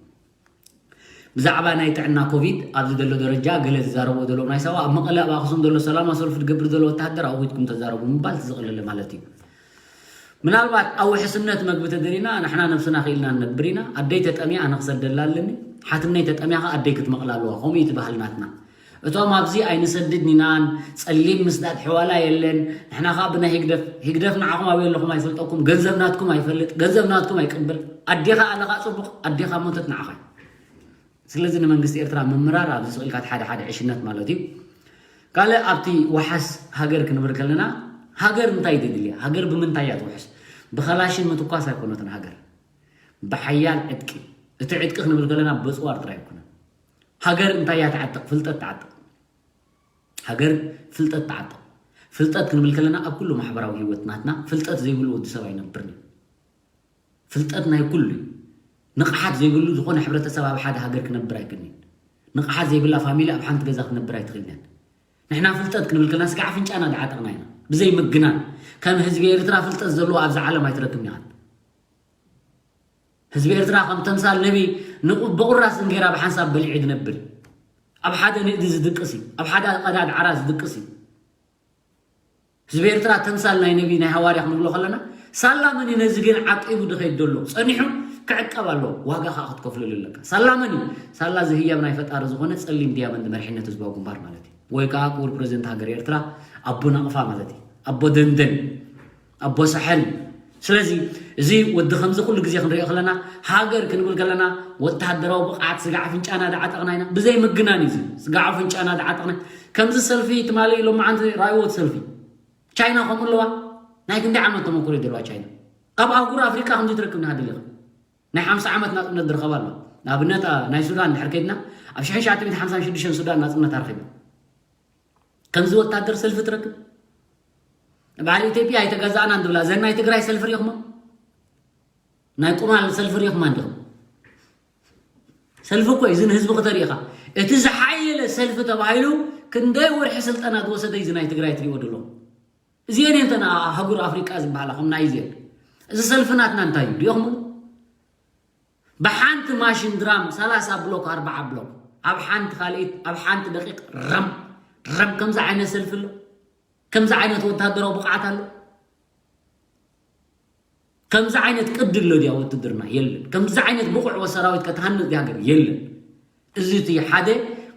ብዛዕባ ናይ ጥዕና ኮቪድ ኣብዚ ዘሎ ደረጃ ገለ ዝዛረብዎ ዘለዉ ናይ ሳዋ ኣብ መቐለ ኣብ ኣኽሱም ዘሎ ሰላማዊ ሰልፊ ዝገብር ዘሎ ወታሃደር ኣብኡ ኪድኩም ተዛረቡ ምባል ትዘቕለለ ማለት እዩ። ምናልባት ኣብ ውሕስነት መግቢ ተደሊና ንሕና ነብስና ክኢልና ንነብር ኢና። ኣደይ ተጠሚያ ኣነ ክሰደላ ኣለኒ፣ ሓትነይ ተጠሚያ ኸዓ ኣደይ ክትመቕላ ኣለዋ፣ ከምኡ እዩ እቲ ባህል ናትና። እቶም ኣብዚ ኣይንሰድድን ኢናን ጸሊም ምስዳድ ሕዋላ የለን። ንሕና ኸዓ ብናይ ህግደፍ፣ ህግደፍ ንዓኹም ኣበይ ኣለኹም ኣይፈልጠኩም፣ ገንዘብ ናትኩም ኣይፈልጥ፣ ገንዘብ ናትኩም ኣይቅበል። ኣዴኻ ኣለኻ ጽቡቕ፣ ኣዴኻ ሞተት ንዓኻ እዩ። ስለዚ ንመንግስቲ ኤርትራ ምምራር ኣብዚ ስቕ ኢልካ እቲ ሓደ ሓደ ዕሽነት ማለት እዩ። ካልእ ኣብቲ ዋሓስ ሃገር ክንብል ከለና ሃገር እንታይ እዩ ዘድልያ? ሃገር ብምንታይ እያ ትውሕስ? ብኸላሽን ምትኳስ ኣይኮነትን ሃገር። ብሓያል ዕጥቂ። እቲ ዕጥቂ ክንብል ከለና በጽዋር ጥራይ ኣይኮነን። ሃገር እንታይ እያ ትዓጥቕ? ፍልጠት ትዓጥቕ። ሃገር ፍልጠት ትዓጥቕ። ፍልጠት ክንብል ከለና ኣብ ኩሉ ማሕበራዊ ህይወት ናትና ፍልጠት ዘይብሉ ወዲ ሰብ ኣይነብርን እዩ። ፍልጠት ናይ ኩሉ እዩ። ንቕሓት ዘይብሉ ዝኾነ ሕብረተሰብ ኣብ ሓደ ሃገር ክነብር ኣይክእልን እዩ። ንቕሓት ዘይብላ ፋሚሊ ኣብ ሓንቲ ገዛ ክትነብር ኣይትኽእልን እያ። ንሕና ፍልጠት ክንብል ከለና ስጋዕ ኣፍንጫና ዝዓጠቕና ኢና። ብዘይ ምግናን ከም ህዝቢ ኤርትራ ፍልጠት ዘለዎ ኣብዚ ዓለም ኣይትረክብን ኢኻ። ህዝቢ ኤርትራ ከም ተምሳል ነቢ ንቁ-፣ ብቑራስ እንጌራ ብሓንሳብ በሊዑ ዝነብር፣ ኣብ ሓደ ንእዲ ዝድቅስ እዩ፣ ኣብ ሓደ ቀዳድ ዓራት ዝድቅስ እዩ። ህዝቢ ኤርትራ ተምሳል ናይ ነቢ ናይ ሃዋርያ ክንብሎ ከለና ሳላ መን እዩ ነዚ ግን ዓቂቡ ዝኸይድ ዘሎ? ጸኒሑ ክዕቀብ ኣለዎ፣ ዋጋ ከዓ ክትከፍለሉ ኣለካ። ሳላ መን እዩ? ሳላ እዚ ህያብ ናይ ፈጣሪ ዝኾነ ጸሊም ዲያመንድ መሪሕነት ህዝባዊ ግንባር ማለት እዩ። ወይ ከዓ ክቡር ፕረዚደንት ሃገር ኤርትራ ኣቦ ናቕፋ ማለት እዩ። ኣቦ ደንደን፣ ኣቦ ሳሕል። ስለዚ እዚ ወዲ ከምዚ ኩሉ ግዜ ክንሪኦ ከለና ሃገር ክንብል ከለና ወተሃደራዊ ብቕዓት ስጋዕ ኣፍንጫና ዝዓጠቕና ኢና። ብዘይ ምግናን እዩ እዚ ስጋዕ ኣፍንጫና ዝዓጠቕና። ከምዚ ሰልፊ ትማሊ ኢሎም መዓንቲ ራእይዎ እቲ ሰልፊ። ቻይና ከምኡ ኣለዋ። ናይ ክንደይ ዓመት ተመኩሮ እዩ ዘለዋ ቻይና። ካብ ኣህጉር ኣፍሪቃ ከምዚ ትረክብ ንሃድል ኢኻ። ናይ ሓምሳ ዓመት ናጽነት ዝረኸባ ኣለዋ። ንኣብነት፣ ኣ፣ ናይ ሱዳን እንድሕር ከይድና ኣብ ሽሕን ትሽዓተ ሚእትን ሓምሳን ሽዱሽተን ሱዳን ናጽነት ኣረኺባ። ከምዚ ወታደር ሰልፊ ትረክብ። በዓል ኢትዮጵያ ኣይተገዛእናን ዝብላ፣ እዘን ናይ ትግራይ ሰልፊ ሪኢኹሞ? ናይ ቁማል ሰልፊ ሪኢኹማ እንዲኹም? ሰልፊ እኮ እዩ፣ እዚ ንህዝቢ ክተርኢ ኢኻ። እቲ ዝሓየለ ሰልፊ ተባሂሉ ክንደይ ወርሒ ስልጠና ዝወሰደ እዩ እዚ ናይ ትግራይ ትሪእዎ ዘለኹም። እዚአን እየን እተን ኣህጉር ኣፍሪቃ ዝበሃላ ከም ናይ እዚአን። እዚ ሰልፊ ናትና እንታይ እዩ? ዲኹም? ብሓንቲ ማሽን ድራም ሰላሳ ብሎክ፣ ኣርባዓ ብሎክ፣ ኣብ ሓንቲ ካልኢት፣ ኣብ ሓንቲ ደቂቕ ረም፣ ረም። ከምዚ ዓይነት ሰልፊ ኣሎ? ከምዚ ዓይነት ወታደራዊ ብቕዓት ኣሎ? ከምዚ ዓይነት ቅዲ ኣሎ ድያ ውትድርና? የለን። ከምዚ ዓይነት ብቑዕ ወ-፣ ሰራዊት ከተሃንጽ ድያ ሃገር? የለን። እዚ እቲ ሓደ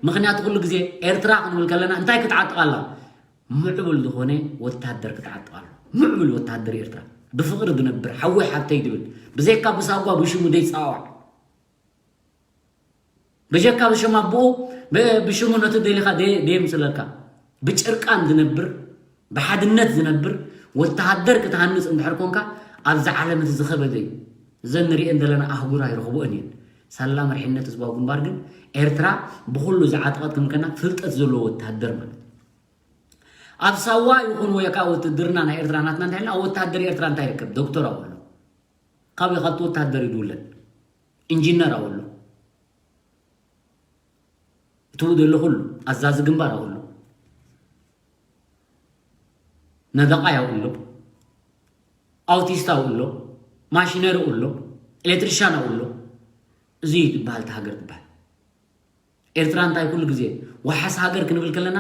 ምኽንያቱ ኩሉ ግዜ ኤርትራ ክንብል ከለና እንታይ ክትዓጥቕ ኣላ? ምዕቡል ዝኾነ ወታደር ክትዓጥቕ ኣላ። ምዕቡል ወታደር ኤርትራ። ብፍቕሪ ዝነብር፣ ሓወይ ሓብተይ ዝብል፣ ብዘይካ ብሳጓ ብሽሙ ዘይጸዋዕ። ብጀካ ብሽም ኣቦኡ፣ ብ-፣ ብሽሙ ነቲ ደሊኻ ደየ-፣ ደየምስለካ። ብጭርቃን ዝነብር፣ ብሓድነት ዝነብር ወተሃደር ክትሃንጽ እንድሕር ኮንካ፣ ኣብዚ ዓለም እቲ ዝኸበደ እዩ። እዘን ንሪኤን ዘለና ኣህጉር ኣይረኽብኦን እየን። ሳላ መሪሕነት ህዝባዊ ግንባር ግን ኤርትራ ብኹሉ ዝዓጠቐት ክንብል ከለና ፍልጠት ዘለዎ ወተሃደር ማለት እዩ። ኣብ ሳዋ ይኹን ወይ ከዓ ውትድርና ናይ ኤርትራ ናትና እንታይ ኢልና፣ ኣብ ወተሃደር ኤርትራ እንታይ ይርከብ? ዶክተር ኣብኡ ኣሎ። ካበይ ካብቲ ወተሃደር እዩ ዝውለድ? ኢንጂነር ኣብኡ ኣሎ። እቲ ዘሎ ኩሉ ኣዛዚ ግንባር ኣብኡ ኣሎ። ነደቓ ያው ኣሎ፣ ኣውቲስት ኣብኡ ኣሎ፣ ማሽነሪ ኣብኡ ኣሎ፣ ኤሌክትሪሻን ኣብኡ ኣሎ። እዚ እዩ ዝበሃል፣ እታ ሃገር ትበሃል። ኤርትራ እንታይ ኩሉ ግዜ ዋሓስ ሃገር ክንብል ከለና፣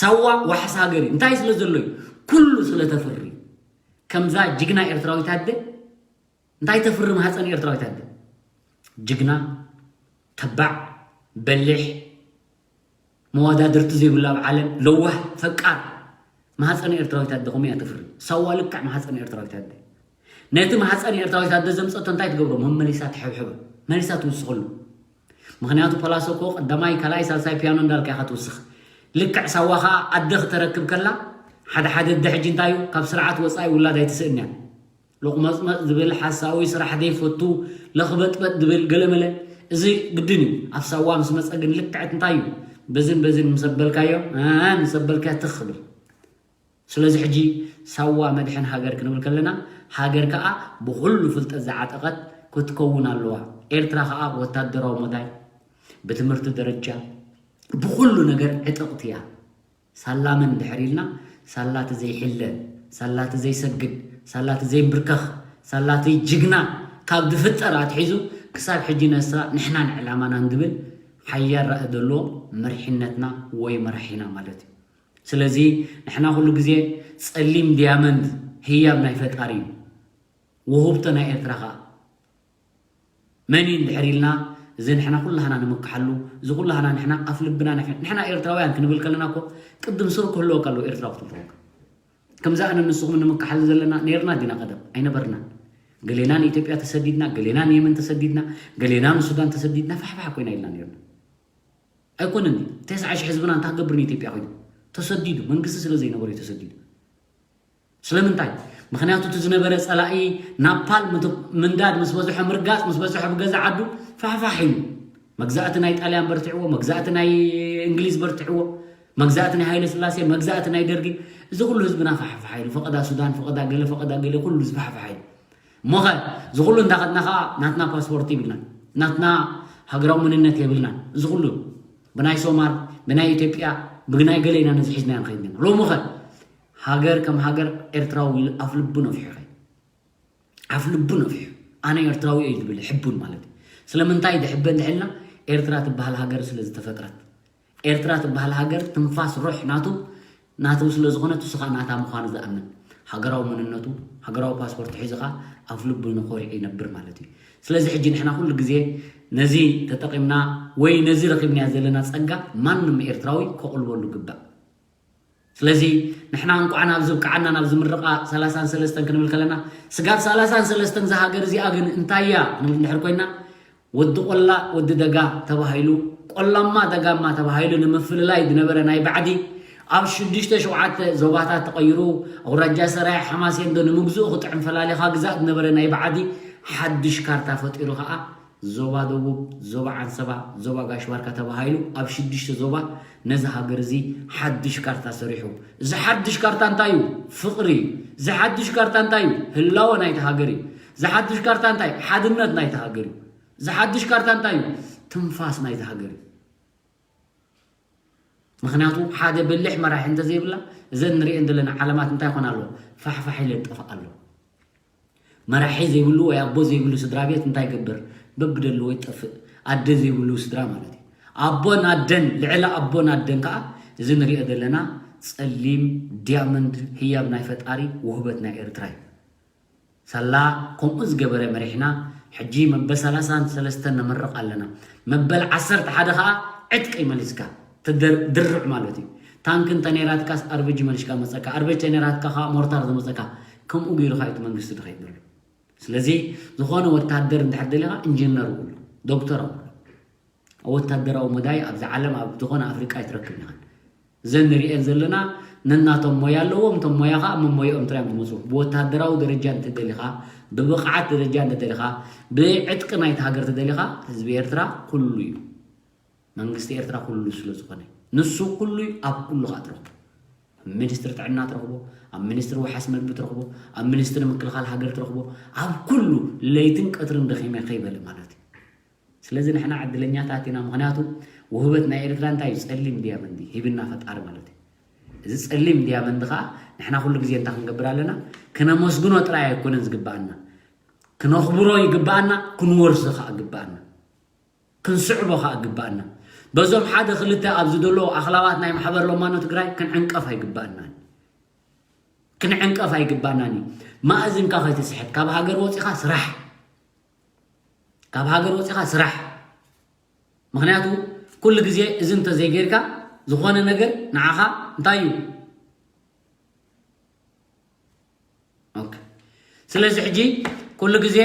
ሳዋ ዋሓስ ሃገር እዩ። እንታይ ስለ ዘሎ እዩ? ኩሉ ስለ ተፍሪ። ከምዛ ጅግና ኤርትራዊት ኣደ እንታይ ተፍሪ ማህፀን ኤርትራዊት ኣደ? ጅግና፣ ተባዕ፣ በሊሕ፣ መወዳድርቲ ዘይብሉ ኣብ ዓለም ለዋህ፣ ፈቃር። ማህፀን ኤርትራዊት ኣደ ከምኡ እያ ተፍሪ። ሳዋ ልክዕ ማህፀን ኤርትራዊት ኣደ። ነቲ ማህፀን ኤርትራዊት ኣደ ዘምፀቶ እንታይ ትገብሮ? መመሊሳ ትሕብሕቦ፣ መሊሳ ትውስኸሉ። ምኽንያቱ ፓላሶ እኮ ቀዳማይ፣ ካልኣይ፣ ሳልሳይ ፒያኖ እንዳልካ ኢኻ ትውስኽ። ልክዕ ሳዋ ኸኣ ኣደ ክተረክብ ከላ፣ ሓደ ሓደ ኣደ ሕጂ እንታይ እዩ? ካብ ስርዓት ወፃኢ ውላድ ኣይትስእን እያ። ሎቕመጽመጽ ዝብል፣ ሓሳዊ፣ ስራሕ ዘይፈቱ፣ ለኽበጥበጥ ዝብል ገለመለ፣ እዚ ግድን እዩ። ኣብ ሳዋ ምስ መጸ ግን ልክዕት እንታይ እዩ? በዝን በዝን ምስ ኣበልካዮ፣ እ፣ ምስ ኣበልካዮ ትኽ ክብል። ስለዚ ሕጂ ሳዋ መድሕን ሃገር ክንብል ከለና፣ ሃገር ከኣ ብኹሉ ፍልጠት ዝዓጠቐት ክትከውን ኣለዋ። ኤርትራ ከኣ ወታደራዊ መዳይ፣ ብትምህርቲ ደረጃ፣ ብኹሉ ነገር ዕጥቕቲ እያ። ሳላ መን ድሕር ኢልና፣ ሳላ እቲ ዘይሕለ፣ ሳላ እቲ ዘይሰግድ፣ ሳላ እቲ ዘይንብርከኽ፣ ሳላ እቲ ጅግና ካብ ዝፍጠር ኣትሒዙ ክሳብ ሕጂ ነሳ ንሕናን ዕላማናን ዝብል ሓያል ራኢ ዘለዎ መሪሕነትና ወይ መራሒና ማለት እዩ። ስለዚ ንሕና ኩሉ ግዜ ጸሊም ዲያመንድ ህያብ ናይ ፈጣሪ እዩ። ውህብቶ ናይ ኤርትራ ኸኣ መን እዩ እንድሕር ኢልና፣ እዚ ንሕና ኩላህና ንምክሓሉ፣ እዚ ኩላህና ንሕና ኣፍ ልብና ንሕ-፣ ንሕና ኤርትራውያን ክንብል ከለና እኮ ቅድም ስሩ ክህልወካ ኣለዎ ኤርትራዊ ክትብል ተኾንካ። ከምዚ ኣነ ንስኹም ንምክሓሉ ዘለና ኔርና ዲና ቀደም? ኣይነበርናን። ገሌና ንኢትዮጵያ ተሰዲድና፣ ገሌና ንየመን ተሰዲድና፣ ገሌና ንሱዳን ተሰዲድና፣ ፋሕፋሕ ኮይና ኢልና ኔርና። ኣይኮነን ድዩ? ተስዓ ሽሕ ህዝብና እንታይ ክገብር ንኢትዮጵያ ኮይኑ? ተሰዲዱ፣ መንግስቲ ስለ ዘይነበሮ እዩ ተሰዲዱ። ስለምንታይ? ምኽንያቱ እቲ ዝነበረ ጸላኢ ናፓል ምት-፣ ምንዳድ ምስ በዝሖ፣ ምርጋጽ ምስ በዝሖ ብገዛ ዓዱ ፋሕፋሕ ኢሉ። መግዛእቲ ናይ ጣልያን በርቲዕዎ፣ መግዛእቲ ናይ እንግሊዝ በርቲዕዎ፣ መግዛእቲ ናይ ሃይለ ስላሴ፣ መግዛእቲ ናይ ደርጊ፣ እዚ ኩሉ ህዝብና ፋሕፋሕ ኢሉ። ፈቐዳ ሱዳን፣ ፈቐዳ ገለ፣ ፈቐዳ ገለ፣ ኩሉ ዝፋሕፋሕ ኢሉ። እሞኸ እዚ ኩሉ እንዳኸድና ኸኣ ናትና ፓስፖርት የብልናን፣ ናትና ሃገራዊ መንነት የብልናን። እዚ ኩሉ ብናይ ሶማል፣ ብናይ ኢትዮጵያ፣ ብናይ ገለ ኢና ነዚ ሒዝናዮ ንኸይድ ነና። ሎምኸ ሃገር ከም ሃገር ኤርትራዊ ኢሉ ኣፍ ልቡ ነፊሑ ኸይድ። ኣፍ ልቡ ነፊሑ ኣነ ኤርትራዊ እየ ዝብል ሕቡን ማለት እዩ። ስለምንታይ ድሕበ እንድሕልና ኤርትራ ትበሃል ሃገር ስለ ዝተፈጥረት። ኤርትራ ትበሃል ሃገር ትንፋስ ሩሕ ናቱ፣ ናቱ ስለ ዝኾነት፣ እሱ ኸኣ ናታ ምዃኑ ዝኣምን፣ ሃገራዊ መንነቱ፣ ሃገራዊ ፓስፖርት ሒዙ ኸኣ ኣፍ ልቡ ንኾሪዑ ይነብር ማለት እዩ። ስለዚ ሕጂ ንሕና ኩሉ ግዜ ነዚ ተጠቒምና ወይ ነዚ ረኺብናዮ ዘለና ጸጋ ማንም ኤርትራዊ ከቑልበሉ ይግባእ። ስለዚ ንሕና እንቋዕ ናብዚ ብቅዓና ናብዚ ምርቓ ሰላሳን ሰለስተን ክንብል ከለና፣ ስጋብ ሰላሳን ሰለስተን እዛ ሃገር እዚኣ ግን እንታይ እያ ክንብል እንድሕር ኮይና፣ ወዲ ቆላ ወዲ ደጋ ተባሂሉ፣ ቆላማ ደጋማ ተባሂሉ ንምፍልላይ ዝነበረ ናይ ባዕዲ፣ ኣብ ሽዱሽተ ሸውዓተ ዞባታት ተቐይሩ፣ ኣውራጃ ሰራየ ሓማሴን ዶ ንምግዝኡ ክጥዕም ፈላሊኻ ግዛእ ዝነበረ ናይ ባዕዲ ሓድሽ ካርታ ፈጢሩ ኸኣ ዞባ ደቡብ፣ ዞባ ዓንሰባ፣ ዞባ ጋሽ ባርካ ተባሂሉ ኣብ ሽዱሽተ ዞባ ነዚ ሃገር እዚ ሓድሽ ካርታ ሰሪሑ። እዚ ሓድሽ ካርታ እንታይ እዩ? ፍቕሪ እዩ። እዚ ሓድሽ ካርታ እንታይ እዩ? ህላወ ናይቲ ሃገር እዩ። እዚ ሓድሽ ካርታ እንታይ? ሓድነት ናይቲ ሃገር እዩ። እዚ ሓድሽ ካርታ እንታይ እዩ? ትንፋስ ናይቲ ሃገር እዩ። ምኽንያቱ ሓደ በሊሕ መራሒ እንተዘይብላ፣ እዘን ንሪኤን ዘለና ዓለማት እንታይ ይኾና ኣለዎ? ፋሕፋሕ ኢለን ጠፍኣ ኣለዎ። መራሒ ዘይብሉ ወይ ኣቦ ዘይብሉ ስድራ ቤት እንታይ ይገብር? በብደለዎ ይጠፍእ። ኣደ ዘይብሉ ስድራ ማለት እዩ። ኣቦን ኣደን፣ ልዕሊ ኣቦን ኣደን ከኣ እዚ ንሪኦ ዘለና ጸሊም ዲያመንድ ህያብ ናይ ፈጣሪ ውህበት ናይ ኤርትራ እዩ። ሳላ ከምኡ ዝገበረ መሪሕና፣ ሕጂ መበል ሰላሳን ሰለስተን ነመርቕ ኣለና። መበል ዓሰርተ ሓደ ከኣ ዕጥቂ መሊስካ ትድር-፣ ድርዕ ማለት እዩ። ታንክ እንተ ነይራትካስ ኣርበጂ መሊስካ መጸካ፣ ኣርበጂ እንተ ነይራትካ ከኣ ሞርታር ዘመጸካ። ከምኡ ገይሩ ከኣ እቲ መንግስቲ ዝኸይድ ዘሎ። ስለዚ ዝኾነ ወታደር እንድሕር ደሊኻ ኢንጂነር ኣብኡ ኣሎ፣ ዶክተር ኣብኡ ኣሎ። ወታደራዊ መዳይ ኣብዚ ዓለም ኣብ ዝኾነ ኣፍሪቃ ኣይትረክብን ኢኻ። እዘን ንሪኤን ዘለና ነናቶም ሞያ ኣለዎም። እቶም ሞያ ኸዓ መሞይኦም ጥራይ እዮም ዝመፁ። ብወታደራዊ ደረጃ እንተደሊኻ፣ ብብቕዓት ደረጃ እንተደሊኻ፣ ብዕጥቂ ናይቲ ሃገር እንተደሊኻ፣ ህዝቢ ኤርትራ ኩሉ እዩ። መንግስቲ ኤርትራ ኩሉ ስለ ዝኾነ፣ ንሱ ኩሉ እዩ። ኣብ ኩሉ ኸዓ ትረኽቦ። ኣብ ሚኒስትሪ ጥዕና ትረኽቦ፣ ኣብ ሚኒስትሪ ወሓስ መግቢ ትረኽቦ፣ ኣብ ሚኒስትሪ ምክልኻል ሃገር ትረኽቦ። ኣብ ኩሉ ለይትን ቀትርን ደኺመ ከይበለ ማለት እዩ። ስለዚ ንሕና ዕድለኛታት ኢና። ምኽንያቱ ውህበት ናይ ኤርትራ እንታይ እዩ? ጸሊም ዲያመንድ እዩ ሂብና ፈጣሪ ማለት እዩ። እዚ ጸሊም ዲያመንድ ኸዓ ንሕና ኩሉ ግዜ እንታይ ክንገብር ኣለና? ክነመስግኖ ጥራይ ኣይኮነን ዝግብኣና፣ ክነኽብሮ ይግብኣና፣ ክንወርሶ ኸዓ ይግብኣና፣ ክንስዕቦ ኸዓ ይግብኣና። በዞም ሓደ ክልተ ኣብዚ ዘሎ ኣኽላባት ናይ ማሕበር ሎማኖ ትግራይ ክንዕንቀፍ ኣይግብኣናን፣ ክንዕንቀፍ ኣይግብኣናን እዩ። ማእዝንካ ከይትስሕት፣ ካብ ሃገር ወፂኻ ስራሕ፣ ካብ ሃገር ወፂኻ ስራሕ። ምክንያቱ ኩሉ ግዜ እዚ እንተዘይጌርካ ዝኾነ ነገር ንዓኻ እንታይ እዩ? ኦኬ። ስለዚ ሕጂ ኩሉ ግዜ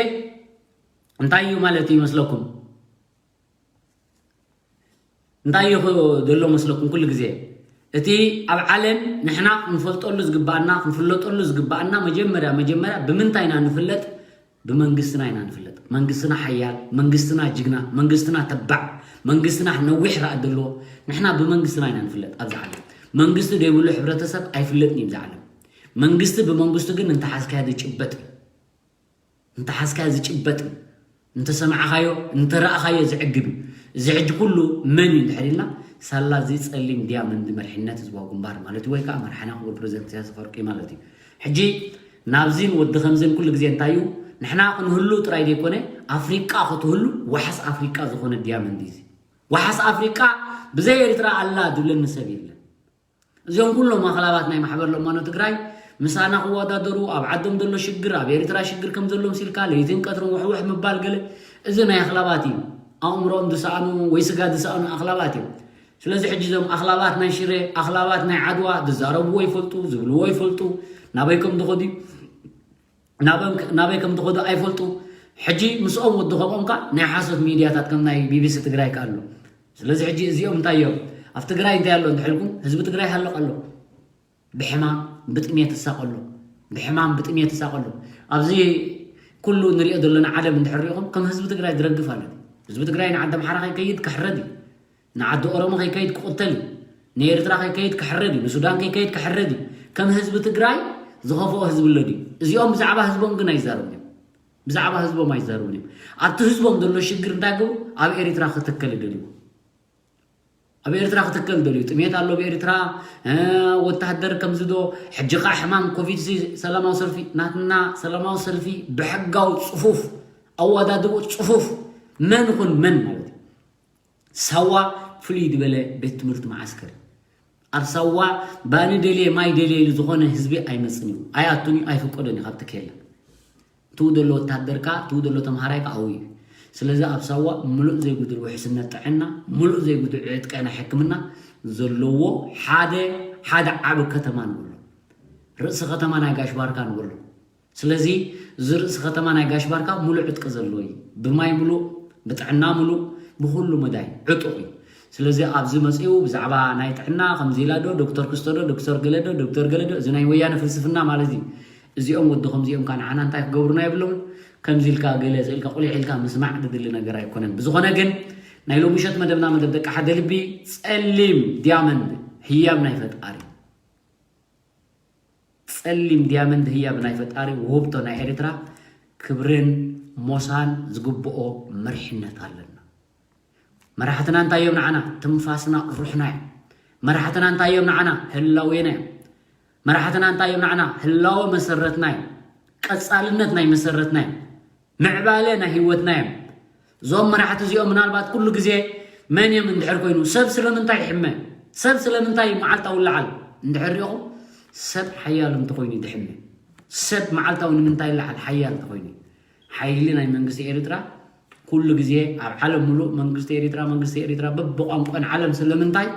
እንታይ እዩ ማለት እዩ ይመስለኩም? እንታይ እዩ ዘሎ መስለኩም? ኩሉ ግዜ እቲ ኣብ ዓለም ንሕና ክንፈልጠሉ ዝግባኣና፣ ክንፍለጠሉ ዝግባኣና፣ መጀመርያ መጀመርያ ብምንታይ ኢና ንፍለጥ? ብመንግስትና ኢና ንፍለጥ። መንግስትና ሓያል፣ መንግስትና ጅግና፣ መንግስትና ተባዕ፣ መንግስትና ነዊሕ ራእይ ዘለዎ። ንሕና ብመንግስትና ኢና ንፍለጥ ኣብዚ ዓለም። መንግስቲ ዘይብሉ ሕብረተሰብ ኣይፍለጥን እዩ ኣብዚ ዓለም። መንግስቲ ብመንግስቱ ግን እንተሓዝካዮ ዝጭበጥ እዩ። እንተሓዝካዮ ዝጭበጥ እዩ። እንተሰማዕኻዮ፣ እንተረእኻዮ ዝዕግብ እዩ። እዚ ሕጂ ኩሉ መን እዩ እንድሕር ኢልና፣ ሳላ እዚ ጸሊም ዲያመንድ መሪሕነት ህዝባዊ ግንባር ማለት እዩ፣ ወይ ከዓ መርሓና ክቡር ፕረዚደንት ኢሳያስ ኣፈወርቂ ማለት እዩ። ሕጂ ናብዚን ወዲ ከምዚን ኩሉ ግዜ እንታይ እዩ? ንሕና ክንህሉ ጥራይ ዘይኮነ፣ ኣፍሪቃ ክትህሉ ዋሕስ ኣፍሪቃ ዝኾነ ዲያመንድ እዩ እዚ። ዋሕስ ኣፍሪቃ ብዘይ ኤርትራ ኣላ ዝብለኒ ሰብ የለን። እዚኦም ኩሎም ኣኽላባት ናይ ማሕበር ለማኖ ትግራይ ምሳና ክወዳደሩ፣ ኣብ ዓዶም ዘሎ ሽግር፣ ኣብ ኤርትራ ሽግር ከም ዘሎ ምሲልካ ለይትን ቀትርን ውሕውሕ ምባል ገለ፣ እዚ ናይ ኣኽላባት እዩ። ኣእምሮኦም ዝሰኣኑ ወይ ስጋ ዝሰኣኑ ኣኽላባት እዮም። ስለዚ ሕጂ እዞም ኣኽላባት ናይ ሽረ፣ ኣኽላባት ናይ ዓድዋ ዝዛረብዎ ይፈልጡ፣ ዝብልዎ ይፈልጡ፣ ናበይ ከም ዝኸዱ ናበን ናበይ ከም ዝኸዱ ኣይፈልጡ። ሕጂ ምስኦም ወዲ ከምኦም ከ ናይ ሓሶት ሚድያታት ከም ናይ ቢቢሲ ትግራይ ከ ኣሎ። ስለዚ ሕጂ እዚኦም እንታይ እዮም? ኣብ ትግራይ እንታይ ኣሎ እንድሕልኩም፣ ህዝቢ ትግራይ ሃለቕ ኣሎ። ብሕማም ብጥሜት ይሳቐ ኣሎ። ብሕማም ብጥሜት ይሳቐ ኣሎ። ኣብዚ ኩሉ ንሪኦ ዘለና ዓለም እንድሕር ሪኢኹም ከም ህዝቢ ትግራይ ዝረግፍ ኣሎ። ህዝቢ ትግራይ ንዓዲ ኣምሓራ ከይከይድ ክሕረድ እዩ። ንዓዲ ኦሮሞ ከይከይድ ክቕተል እዩ። ንኤርትራ ከይከይድ ክሕረድ እዩ። ንሱዳን ከይከይድ ክሕረድ እዩ። ከም ህዝቢ ትግራይ ዝኸፍኦ ህዝቢ ኣሎ ድዩ? እዚኦም ብዛዕባ ህዝቦም ግን ኣይዛረቡን እዮም። ብዛዕባ ህዝቦም ኣይዛረቡን እዮም። ኣብቲ ህዝቦም ዘሎ ሽግር እንታይ ገቡ? ኣብ ኤርትራ ክትከል ይደልዩ። ኣብ ኤርትራ ክትከል ይደልዩ። ጥሜት ኣሎ ኣብ ኤርትራ፣ እ፣ ወታደር ከምዚ ዶ፣ ሕጂ ኸዓ ሕማም ኮቪድ ሲ ሰላማዊ ሰልፊ፣ ናትና ሰላማዊ ሰልፊ ብሕጋዊ ጽፉፍ፣ ኣወዳድቦ ጽፉፍ፣ መን ይኹን መን ማለት እዩ። ሳዋ ፍሉይ ዝበለ ቤት ትምህርቲ መዓስከር። ኣብ ሳዋ ባኒ ደልየ ማይ ደልየ ኢሉ ዝኾነ ህዝቢ ኣይመጽን እዩ። ኣይኣቱን እዩ፣ ኣይፍቀዶን እዩ ካብቲ ኬላ። ትው ዘሎ ወታደርካ፣ ትው ዘሎ ተምሃራይካ ኣብኡ እዩ። ስለዚ ኣብ ሳዋ ምሉእ ዘይጉድል ውሕስነት ጥዕና፣ ምሉእ ዘይጉድል ዕጥቂ ናይ ሕክምና ዘለዎ ሓደ፣ ሓደ ዓቢ ከተማ ንብሎ። ርእሲ ከተማ ናይ ጋሽ ባርካ ንብሎ። ስለዚ እዚ ርእሲ ከተማ ናይ ጋሽ ባርካ ሙሉእ ዕጥቂ ዘለዎ እዩ። ብማይ ሙሉእ፣ ብጥዕና ሙሉእ፣ ብኹሉ መዳይ ዕጡቕ እዩ። ስለዚ ኣብዚ መጺኡ ብዛዕባ ናይ ጥዕና ከምዚ ኢላ ዶ፣ ዶክተር ክስቶ ዶ፣ ዶክተር ገለ ዶ፣ ዶክተር ገለ ዶ፣ እዚ ናይ ወያነ ፍልስፍና ማለት እዩ። እዚኦም ወዲ ከምዚኦም ከ ንዓና እንታይ ክገብሩና የብሎምን። ከምዚ ኢልካ ገለ ኢልካ ቁሊሕ ኢልካ ምስማዕ ዝድሊ ነገር ኣይኮነን። ብዝኾነ ግን ናይ ሎሚ ምሸት መደብና መደብ ደቂ ሓደ ልቢ ጸሊም ዲያመንድ ህያብ ናይ ፈጣሪ። ጸሊም ዲያመንድ ህያብ ናይ ፈጣሪ ውህብቶ ናይ ኤርትራ ክብርን ሞሳን ዝግብኦ መሪሕነት ኣለና። መራሕትና እንታይ እዮም ንዓና? ትንፋስና ሩሕና እዮም። መራሕትና እንታይ እዮም ንዓና? ህላዌና እዮም። መራሕትና እንታይ እዮም ንዓና? ህላወ መሰረትና እዮም። ቀጻልነት ናይ መሰረትና እዮም። ምዕባለ ናይ ህይወትና እዮም። እዞም መራሕቲ እዚኦም ምናልባት ኩሉ ግዜ መን እዮም እንድሕር ኮይኑ፣ ሰብ ስለምንታይ ይሕመ፣ ሰብ ስለምንታይ መዓልታዊ ይለዓል እንድሕር ሪኢኹም፣ ሰብ ሓያል እንተኾይኑ እዩ ዝሕመ። ሰብ መዓልታዊ ንምንታይ ይለዓል? ሓያል እንተኾይኑ እዩ። ሓይሊ ናይ መንግስቲ ኤርትራ ኩሉ ግዜ ኣብ ዓለም ሙሉእ መንግስቲ ኤርትራ፣ መንግስቲ ኤርትራ በብቋንቋን ዓለም ስለምንታይ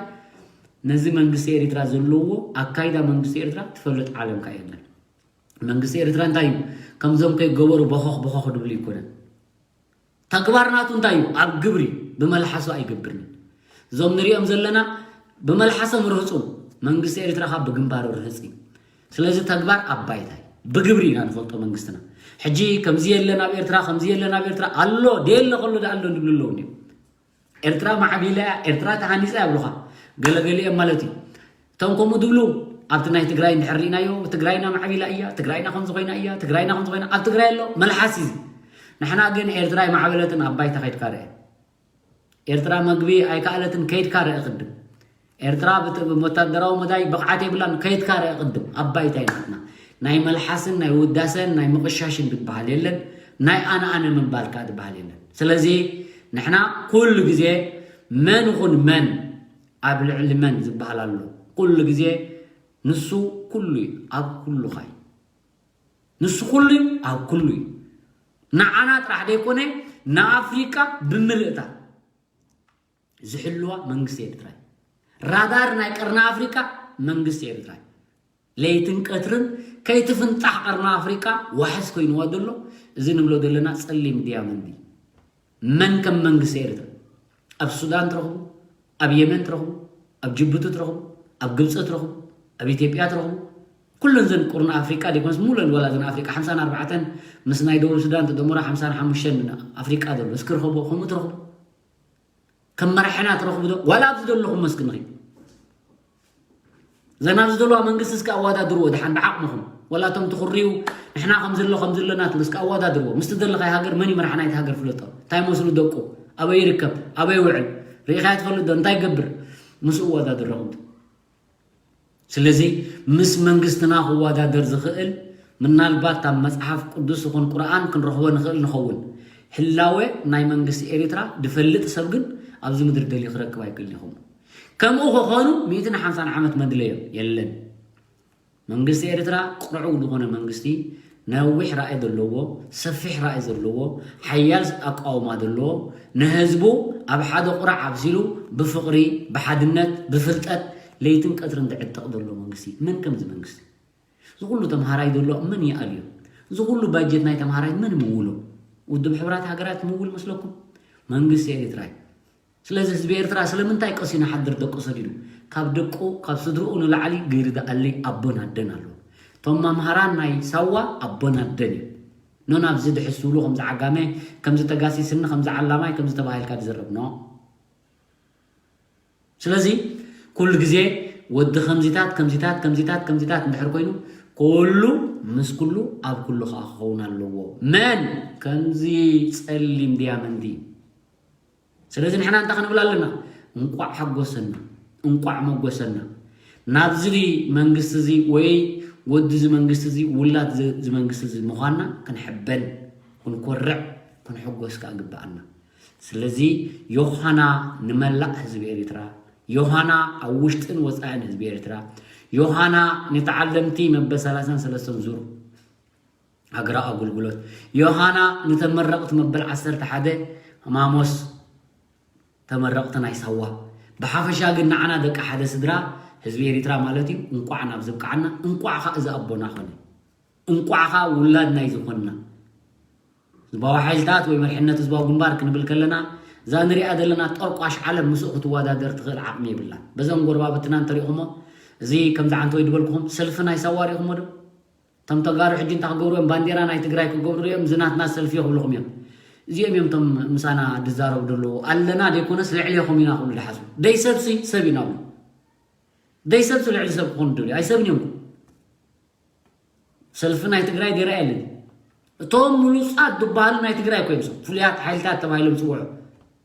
ነዚ መንግስቲ ኤርትራ ዘለዎ ኣካይዳ መንግስቲ ኤርትራ ትፈልጥ ዓለም ከ የለን። መንግስቲ ኤርትራ እንታይ እዩ? ከምዞም ከይገበሩ በኾኽ በኾኽ ድብሉ ይኮነን። ተግባር ናቱ እንታይ እዩ? ኣብ ግብሪ ብመልሓሱ ኣይገብርን። እዞም ንሪኦም ዘለና ብመልሓሶም ርህፁ፣ መንግስቲ ኤርትራ ካብ ብግንባሩ ርህፅ እዩ። ስለዚ ተግባር ኣብ ባይታ እዩ። ብግብሪ ኢና ንፈልጦ መንግስትና። ሕጂ ከምዚ የለን ኣብ ኤርትራ፣ ከምዚ የለን ኣብ ኤርትራ ኣሎ፣ ደየለ ከሎ ደኣ ኣሎ ንብሉ ኣለዉ እንዲዮም። ኤርትራ ማዕቢላ እያ፣ ኤርትራ ተሃኒፃ እያ ይብሉኻ። ገለገሊኦም ማለት እዩ። እቶም ከምኡ ዝብሉ ኣብቲ ናይ ትግራይ እንድሕር ርኢናዮ፣ ትግራይና ማዕቢላ እያ፣ ትግራይና ከምዚ ኮይና እያ፣ ትግራይና ከምዚ ኮይና፣ ኣብ ትግራይ ኣሎ መልሓስ እዩ። ንሕና ግን ኤርትራ ኣይማዕበለትን፣ ኣብ ባይታ ከይድካ ርአ። ኤርትራ መግቢ ኣይከኣለትን፣ ከይድካ ርአ ቅድም። ኤርትራ ብት- ብወታደራዊ መዳይ ብቕዓት የብላን። ከይድካ ርአ ቅድም ኣብ ባይታ ኢናትና ናይ መልሓስን ናይ ውዳሰን ናይ ምቕሻሽን ዝበሃል የለን። ናይ ኣነ ኣነ ምባል ከኣ ዝበሃል የለን። ስለዚ ንሕና ኩሉ ግዜ መን ይኹን መን ኣብ ልዕሊ መን ዝበሃል ኣሎ። ኩሉ ግዜ ንሱ ኩሉ እዩ፣ ኣብ ኩሉኻ እዩ። ንሱ ኩሉ እዩ፣ ኣብ ኩሉ እዩ። ንዓና ጥራሕ ዘይኮነ ንኣፍሪቃ ብምልእታ ዝሕልዋ መንግስቲ ኤርትራ እዩ። ራዳር ናይ ቀርኒ ኣፍሪቃ መንግስቲ ኤርትራ እዩ። ለይትን ቀትርን ከይትፍንጣሕ ቀርኒ ኣፍሪቃ ዋሕስ ኮይንዋ ዘሎ እዚ ንብሎ ዘለና ጸሊም ዲያመንዲ። መን ከም መንግስቲ ኤርትራ ኣብ ሱዳን ትረኽቡ፣ ኣብ የመን ትረኽቡ፣ ኣብ ጅቡቲ ትረኽቡ፣ ኣብ ግብፂ ትረኽቡ፣ ኣብ ኢትዮጵያ ትረኽቡ። ኩለን ዘን ቁርን ኣፍሪቃ ደይኮነስ ሙሉን ዋላ ዘን ኣፍሪቃ ሓምሳን ኣርባዕተን ምስ ናይ ደቡብ ሱዳን ተደምሮ ሓምሳን ሓሙሽተን ኣፍሪቃ ዘሎ እስኪ ርኸቦ ከምኡ ትረኽቡ። ከም መራሕና ትረኽቡ ዶ ዋላ ኣብዚ ዘለኹም መስኪ ንኺ ዘን ኣብዚ ዘለዋ መንግስቲ እስኪ ኣወዳድርዎ ድሓን ብዓቕምኹም። ዋላ እቶም ትኹርዩ ንሕና ከም ዘሎ ከም ዘለና ትብሉ እስኪ ኣወዳድርዎ። ምስቲ ዘለኻይ ሃገር መን ይመርሓ ናይቲ ሃገር ፍለጦ። እንታይ መስሉ ደቁ፣ ኣበይ ይርከብ፣ ኣበይ ይውዕል፣ ርኢኻዮ ትፈልጥ ዶ፣ እንታይ ይገብር፣ ምስኡ ወዳድረኹም። ስለዚ ምስ መንግስትና ክወዳደር ዝኽእል ምናልባት ኣብ መጽሓፍ ቅዱስ ይኹን ቁርኣን ክንረኽቦ ንኽእል ንኸውን። ህላወ ናይ መንግስቲ ኤሪትራ ዝፈልጥ ሰብ ግን ኣብዚ ምድሪ ደልዩ ክረክብ ኣይክእልን ይኸውን። ከምኡ ክኾኑ ሚእትን ሓምሳን ዓመት መድለዮም የለን። መንግስቲ ኤርትራ ቅርዑው ዝኾነ መንግስቲ፣ ነዊሕ ራእይ ዘለዎ፣ ሰፊሕ ራእይ ዘለዎ፣ ሓያል ኣቃውማ ዘለዎ፣ ንህዝቡ ኣብ ሓደ ቁራዕ ኣብሲሉ ብፍቕሪ፣ ብሓድነት፣ ብፍልጠት ለይትን ቀትርን ዝዕጠቕ ዘሎ መንግስቲ። መን ከምዚ መንግስቲ? እዚ ኩሉ ተምሃራይ ዘሎ መን ይኣልዮ? እዚ ኩሉ ባጀት ናይ ተምሃራይ መን ምውሎ? ውድብ ሕቡራት ሃገራት ምውል መስለኩም? መንግስቲ ኤርትራ እዩ። ስለዚ ህዝቢ ኤርትራ ስለምንታይ ቀሲኑ ሓድር ደቁ ሰዲዱ? ካብ ደቁ ካብ ስድርኡ ንላዕሊ ገይሩ ዝኣሊ ኣቦን ኣደን ኣሎ። እቶም መምሃራን ናይ ሳዋ ኣቦን ኣደን እዩ። ኖን ኣብዚ ድሕስ ዝብሉ ከምዚ ዓጋመ፣ ከምዚ ተጋሲስኒ፣ ከምዚ ዓላማይ፣ ከምዚ ተባሂልካ ዝዘረብ ኖ። ስለዚ ኩሉ ግዜ ወዲ ከምዚታት ከምዚታት ከምዚታት ከምዚታት እንድሕር ኮይኑ ኩሉ ምስ ኩሉ ኣብ ኩሉ ከዓ ክኸውን ኣለዎ። መን ከምዚ ጸሊም ዲያመንዲ። ስለዚ ንሕና እንታይ ክንብል ኣለና? እንቋዕ ሓጎሰና፣ እንቋዕ መጎሰና። ናብዚ መንግስቲ እዚ ወይ ወዲ እዚ መንግስቲ እዚ ውላድ እዚ መንግስቲ እዚ ምዃንና ክንሕበን፣ ክንኮርዕ፣ ክንሕጎስ ከዓ ግብኣና። ስለዚ ዮሃና ንመላእ ህዝቢ ኤርትራ፣ ዮሃና ኣብ ውሽጥን ወጻእን ህዝቢ ኤርትራ፣ ዮሃና ንተዓለምቲ መበል ሰላሳን ሰለስተን ዙር ሃገራዊ ኣገልግሎት፣ ዮሃና ንተመረቕቲ መበል ዓሰርተ ሓደ ማሞስ ተመረቕቲ ናይ ሳዋ፣ ብሓፈሻ ግን ንዓና ደቂ ሓደ ስድራ ህዝቢ ኤርትራ ማለት እዩ። እንቋዕ ናብ ዝብቃዓና፣ እንቋዕ ኸዓ እዚ ኣቦና ኾነ፣ እንቋዕ ኸዓ ውላድ ናይ ዝኾንና። ህዝባዊ ሓይልታት ወይ መሪሕነት ህዝባዊ ግንባር ክንብል ከለና፣ እዛ ንሪኣ ዘለና ጠርቋሽ ዓለም ምስኡ ክትወዳደር ትኽእል ዓቕሚ የብላን። በዞም ጎረባብትና እንተሪእኹሞ፣ እዚ ከምዚ ዓንተወይ ዝበልኩኹም ሰልፊ ናይ ሳዋ ሪእኹሞ ዶ? እቶም ተጋሩ ሕጂ እንታይ ክገብሩ እዮም? ባንዴራ ናይ ትግራይ ክገብሩ እዮም። እዚ ናትና ሰልፊ ክብልኹም እዮም። እዚኦም እዮም እቶም ምሳና ዝዛረቡ ዘለዉ። ኣለና ዘይኮነስ ልዕሌኹም ኢና ክብሉ ዝሓስቡ። ደይ ሰብሲ ሰብ ኢና ብሉ። ደይ ሰብሲ ልዕሊ ሰብ ክኾኑ ደልዩ። ኣይሰብን እዮም። ሰልፊ ናይ ትግራይ ደይራ የለን። እቶም ምሉጻት ዝበሃሉ ናይ ትግራይ እኮ እዮም። እዞም ፍሉያት ሓይልታት ተባሂሎም ዝጽውዑ።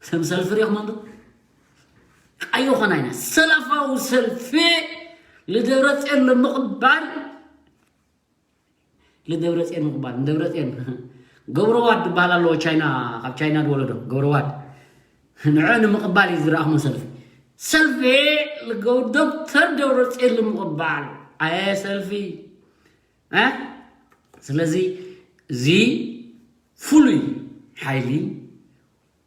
እዞም ሰልፊ ሪእኹም ዶ? ኣይኾና ኢና። ሰላፋዊ ሰልፊ ልደብረጽዮን ንምቕባል፣ ልደብረጽዮን ምቕባል፣ ንደብረጽዮን ገብረዋድ ዝበሃል ኣለዎ፣ ቻይና፣ ካብ ቻይና ዝወለዶ ገብረዋድ። ንዑ ንምቕባል እዩ ዝረኣኹሞ ሰልፊ። ሰልፊ ልገው-፣ ዶክተር ደብረጽዮን ንምቕባል። ኣየ ሰልፊ። እ? ስለዚ እዚ ፍሉይ ሓይሊ፣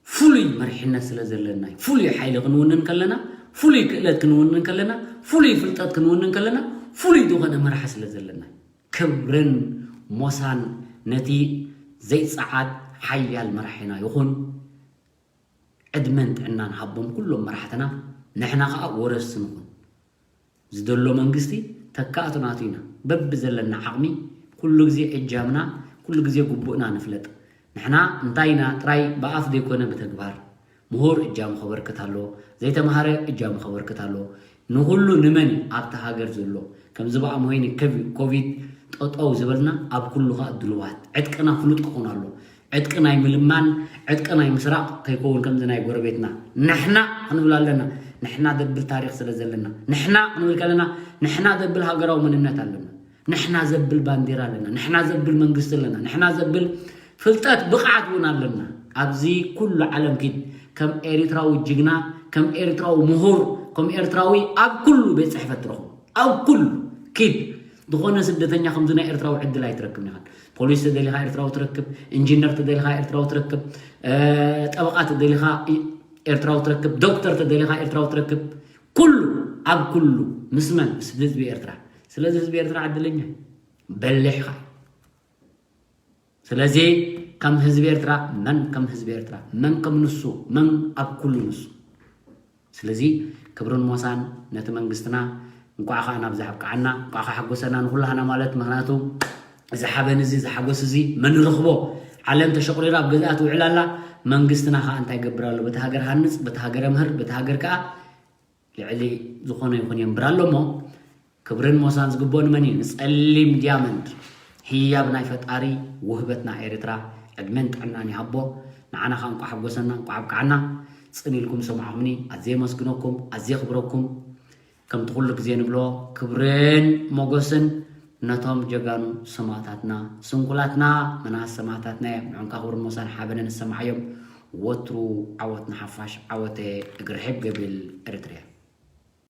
ፍሉይ መሪሕነት ስለ ዘለና እዩ። ፍሉይ ሓይሊ ክንውንን ከለና፣ ፍሉይ ክእለት ክንውንን ከለና፣ ፍሉይ ፍልጠት ክንውንን ከለና፣ ፍሉይ ዝኾነ መራሒ ስለ ዘለና እዩ። ክብርን ሞሳን ነቲ ዘይጸዓድ ሓያል መራሒና ይኹን። ዕድመን ጥዕናን ሃቦም ኩሎም መራሕትና፣ ንሕና ኸኣ ወረስቲ ንኹን። ዝደሎ መንግስቲ ተካእቱ ናቱ ኢና። በብዘለና ዓቕሚ ኩሉ ግዜ እጃምና፣ ኩሉ ግዜ ግቡእና ንፍለጥ። ንሕና እንታይ ኢና ጥራይ ብኣፍ ዘይኮነ ብተግባር። ምሁር እጃሙ ከበርክት ኣለዎ፣ ዘይተምሃረ እጃሙ ከበርክት ኣለዎ። ንኹሉ ንመን እዩ ኣብቲ ሃገር ዘሎ? ከምዚ ብኣምሆይ ንከቪ-፣ ኮቪድ ጠጠው ዝበልና ኣብ ኩሉ ኸኣ ድልዋት። ዕጥቅና ፍሉጥ ክኾን ኣለዎ። ዕጥቂ ናይ ምልማን፣ ዕጥቂ ናይ ምስራቕ ከይከውን ከምዚ ናይ ጎረቤትና። ንሕና ክንብል ኣለና። ንሕና ዘብል ታሪኽ ስለ ዘለና፣ ንሕና ክንብል ከለና ንሕና ዘብል ሃገራዊ መንነት ኣለና፣ ንሕና ዘብል ባንዲራ ኣለና፣ ንሕና ዘብል መንግስቲ ኣለና፣ ንሕና ዘብል ፍልጠት ብቕዓት እውን ኣለና። ኣብዚ ኩሉ ዓለም ኪድ ከም ኤሪትራዊ ጅግና፣ ከም ኤሪትራዊ ምሁር፣ ከም ኤርትራዊ ኣብ ኩሉ ቤት ጽሕፈት ትረኽቦ፣ ኣብ ኩሉ ኪድ ዝኾነ ስደተኛ ከምዚ ናይ ኤርትራዊ ዕድል ኣይትረክብን ኢኻ። ፖሊስ ተደሊኻ ኤርትራዊ ትረክብ፣ ኢንጂነር ተደሊኻ ኤርትራዊ ትረክብ፣ ጠበቓ ተደሊኻ ኤርትራዊ ትረክብ፣ ዶክተር ተደሊኻ ኤርትራዊ ትረክብ። ኩሉ ኣብ ኩሉ ምስ መን? ምስ ህዝቢ ኤርትራ። ስለዚ ህዝቢ ኤርትራ ዕድለኛ በሊሕኻ። ስለዚ ከም ህዝቢ ኤርትራ መን ከም ህዝቢ ኤርትራ፣ መን ከም ንሱ፣ መን ኣብ ኩሉ ንሱ። ስለዚ ክብርን ሞሳን ነቲ መንግስትና። እንቋዕ ኸኣ ናብዚ ኣብቅዓና፣ እንቋዕ ኸኣ ሓጎሰና ንኹላህና ማለት። ምኽንያቱ እዚ ሓበን እዚ፣ እዚ ሓጎስ እዚ መን ርኽቦ? ዓለም ተሸቑሪራ ኣብ ገዛኣ ትውዕል ኣላ። መንግስትና ኸኣ እንታይ ይገብር ኣሎ? በቲ ሃገር ሃንጽ፣ በቲ ሃገር ኣምህር፣ በቲ ሃገር ከኣ ልዕሊ ዝኾነ ይኹን የንብር ኣሎ እሞ፣ ክብርን ሞሳን ዝግብኦ ንመን እዩ? ንጸሊም ዲያመንድ፣ ህያብ ናይ ፈጣሪ ውህበትና ኤርትራ። ዕድመን ጥዕናን ይሃቦ። ንዓና ኸኣ እንቋዕ ሓጎሰና፣ እንቋዕ ኣብቅዓና። ጽን ኢልኩም ዝሰማዕኹምኒ ኣዝየ የመስግነኩም፣ ኣዝየ የኽብረኩም። ከምቲ ኩሉ ግዜ ንብሎ፣ ክብርን ሞገስን ነቶም ጀጋኑ ሰማእታትና። ስንኩላትና መናስ ሰማእታትና እዮም። ንዕንካ ክብርን ሞሳን ሓበንን ንሰማዓዮም። ወትሩ ዓወት ንሓፋሽ፣ ዓወተ እግሪ ርሕብ ገብል ኤርትርያ።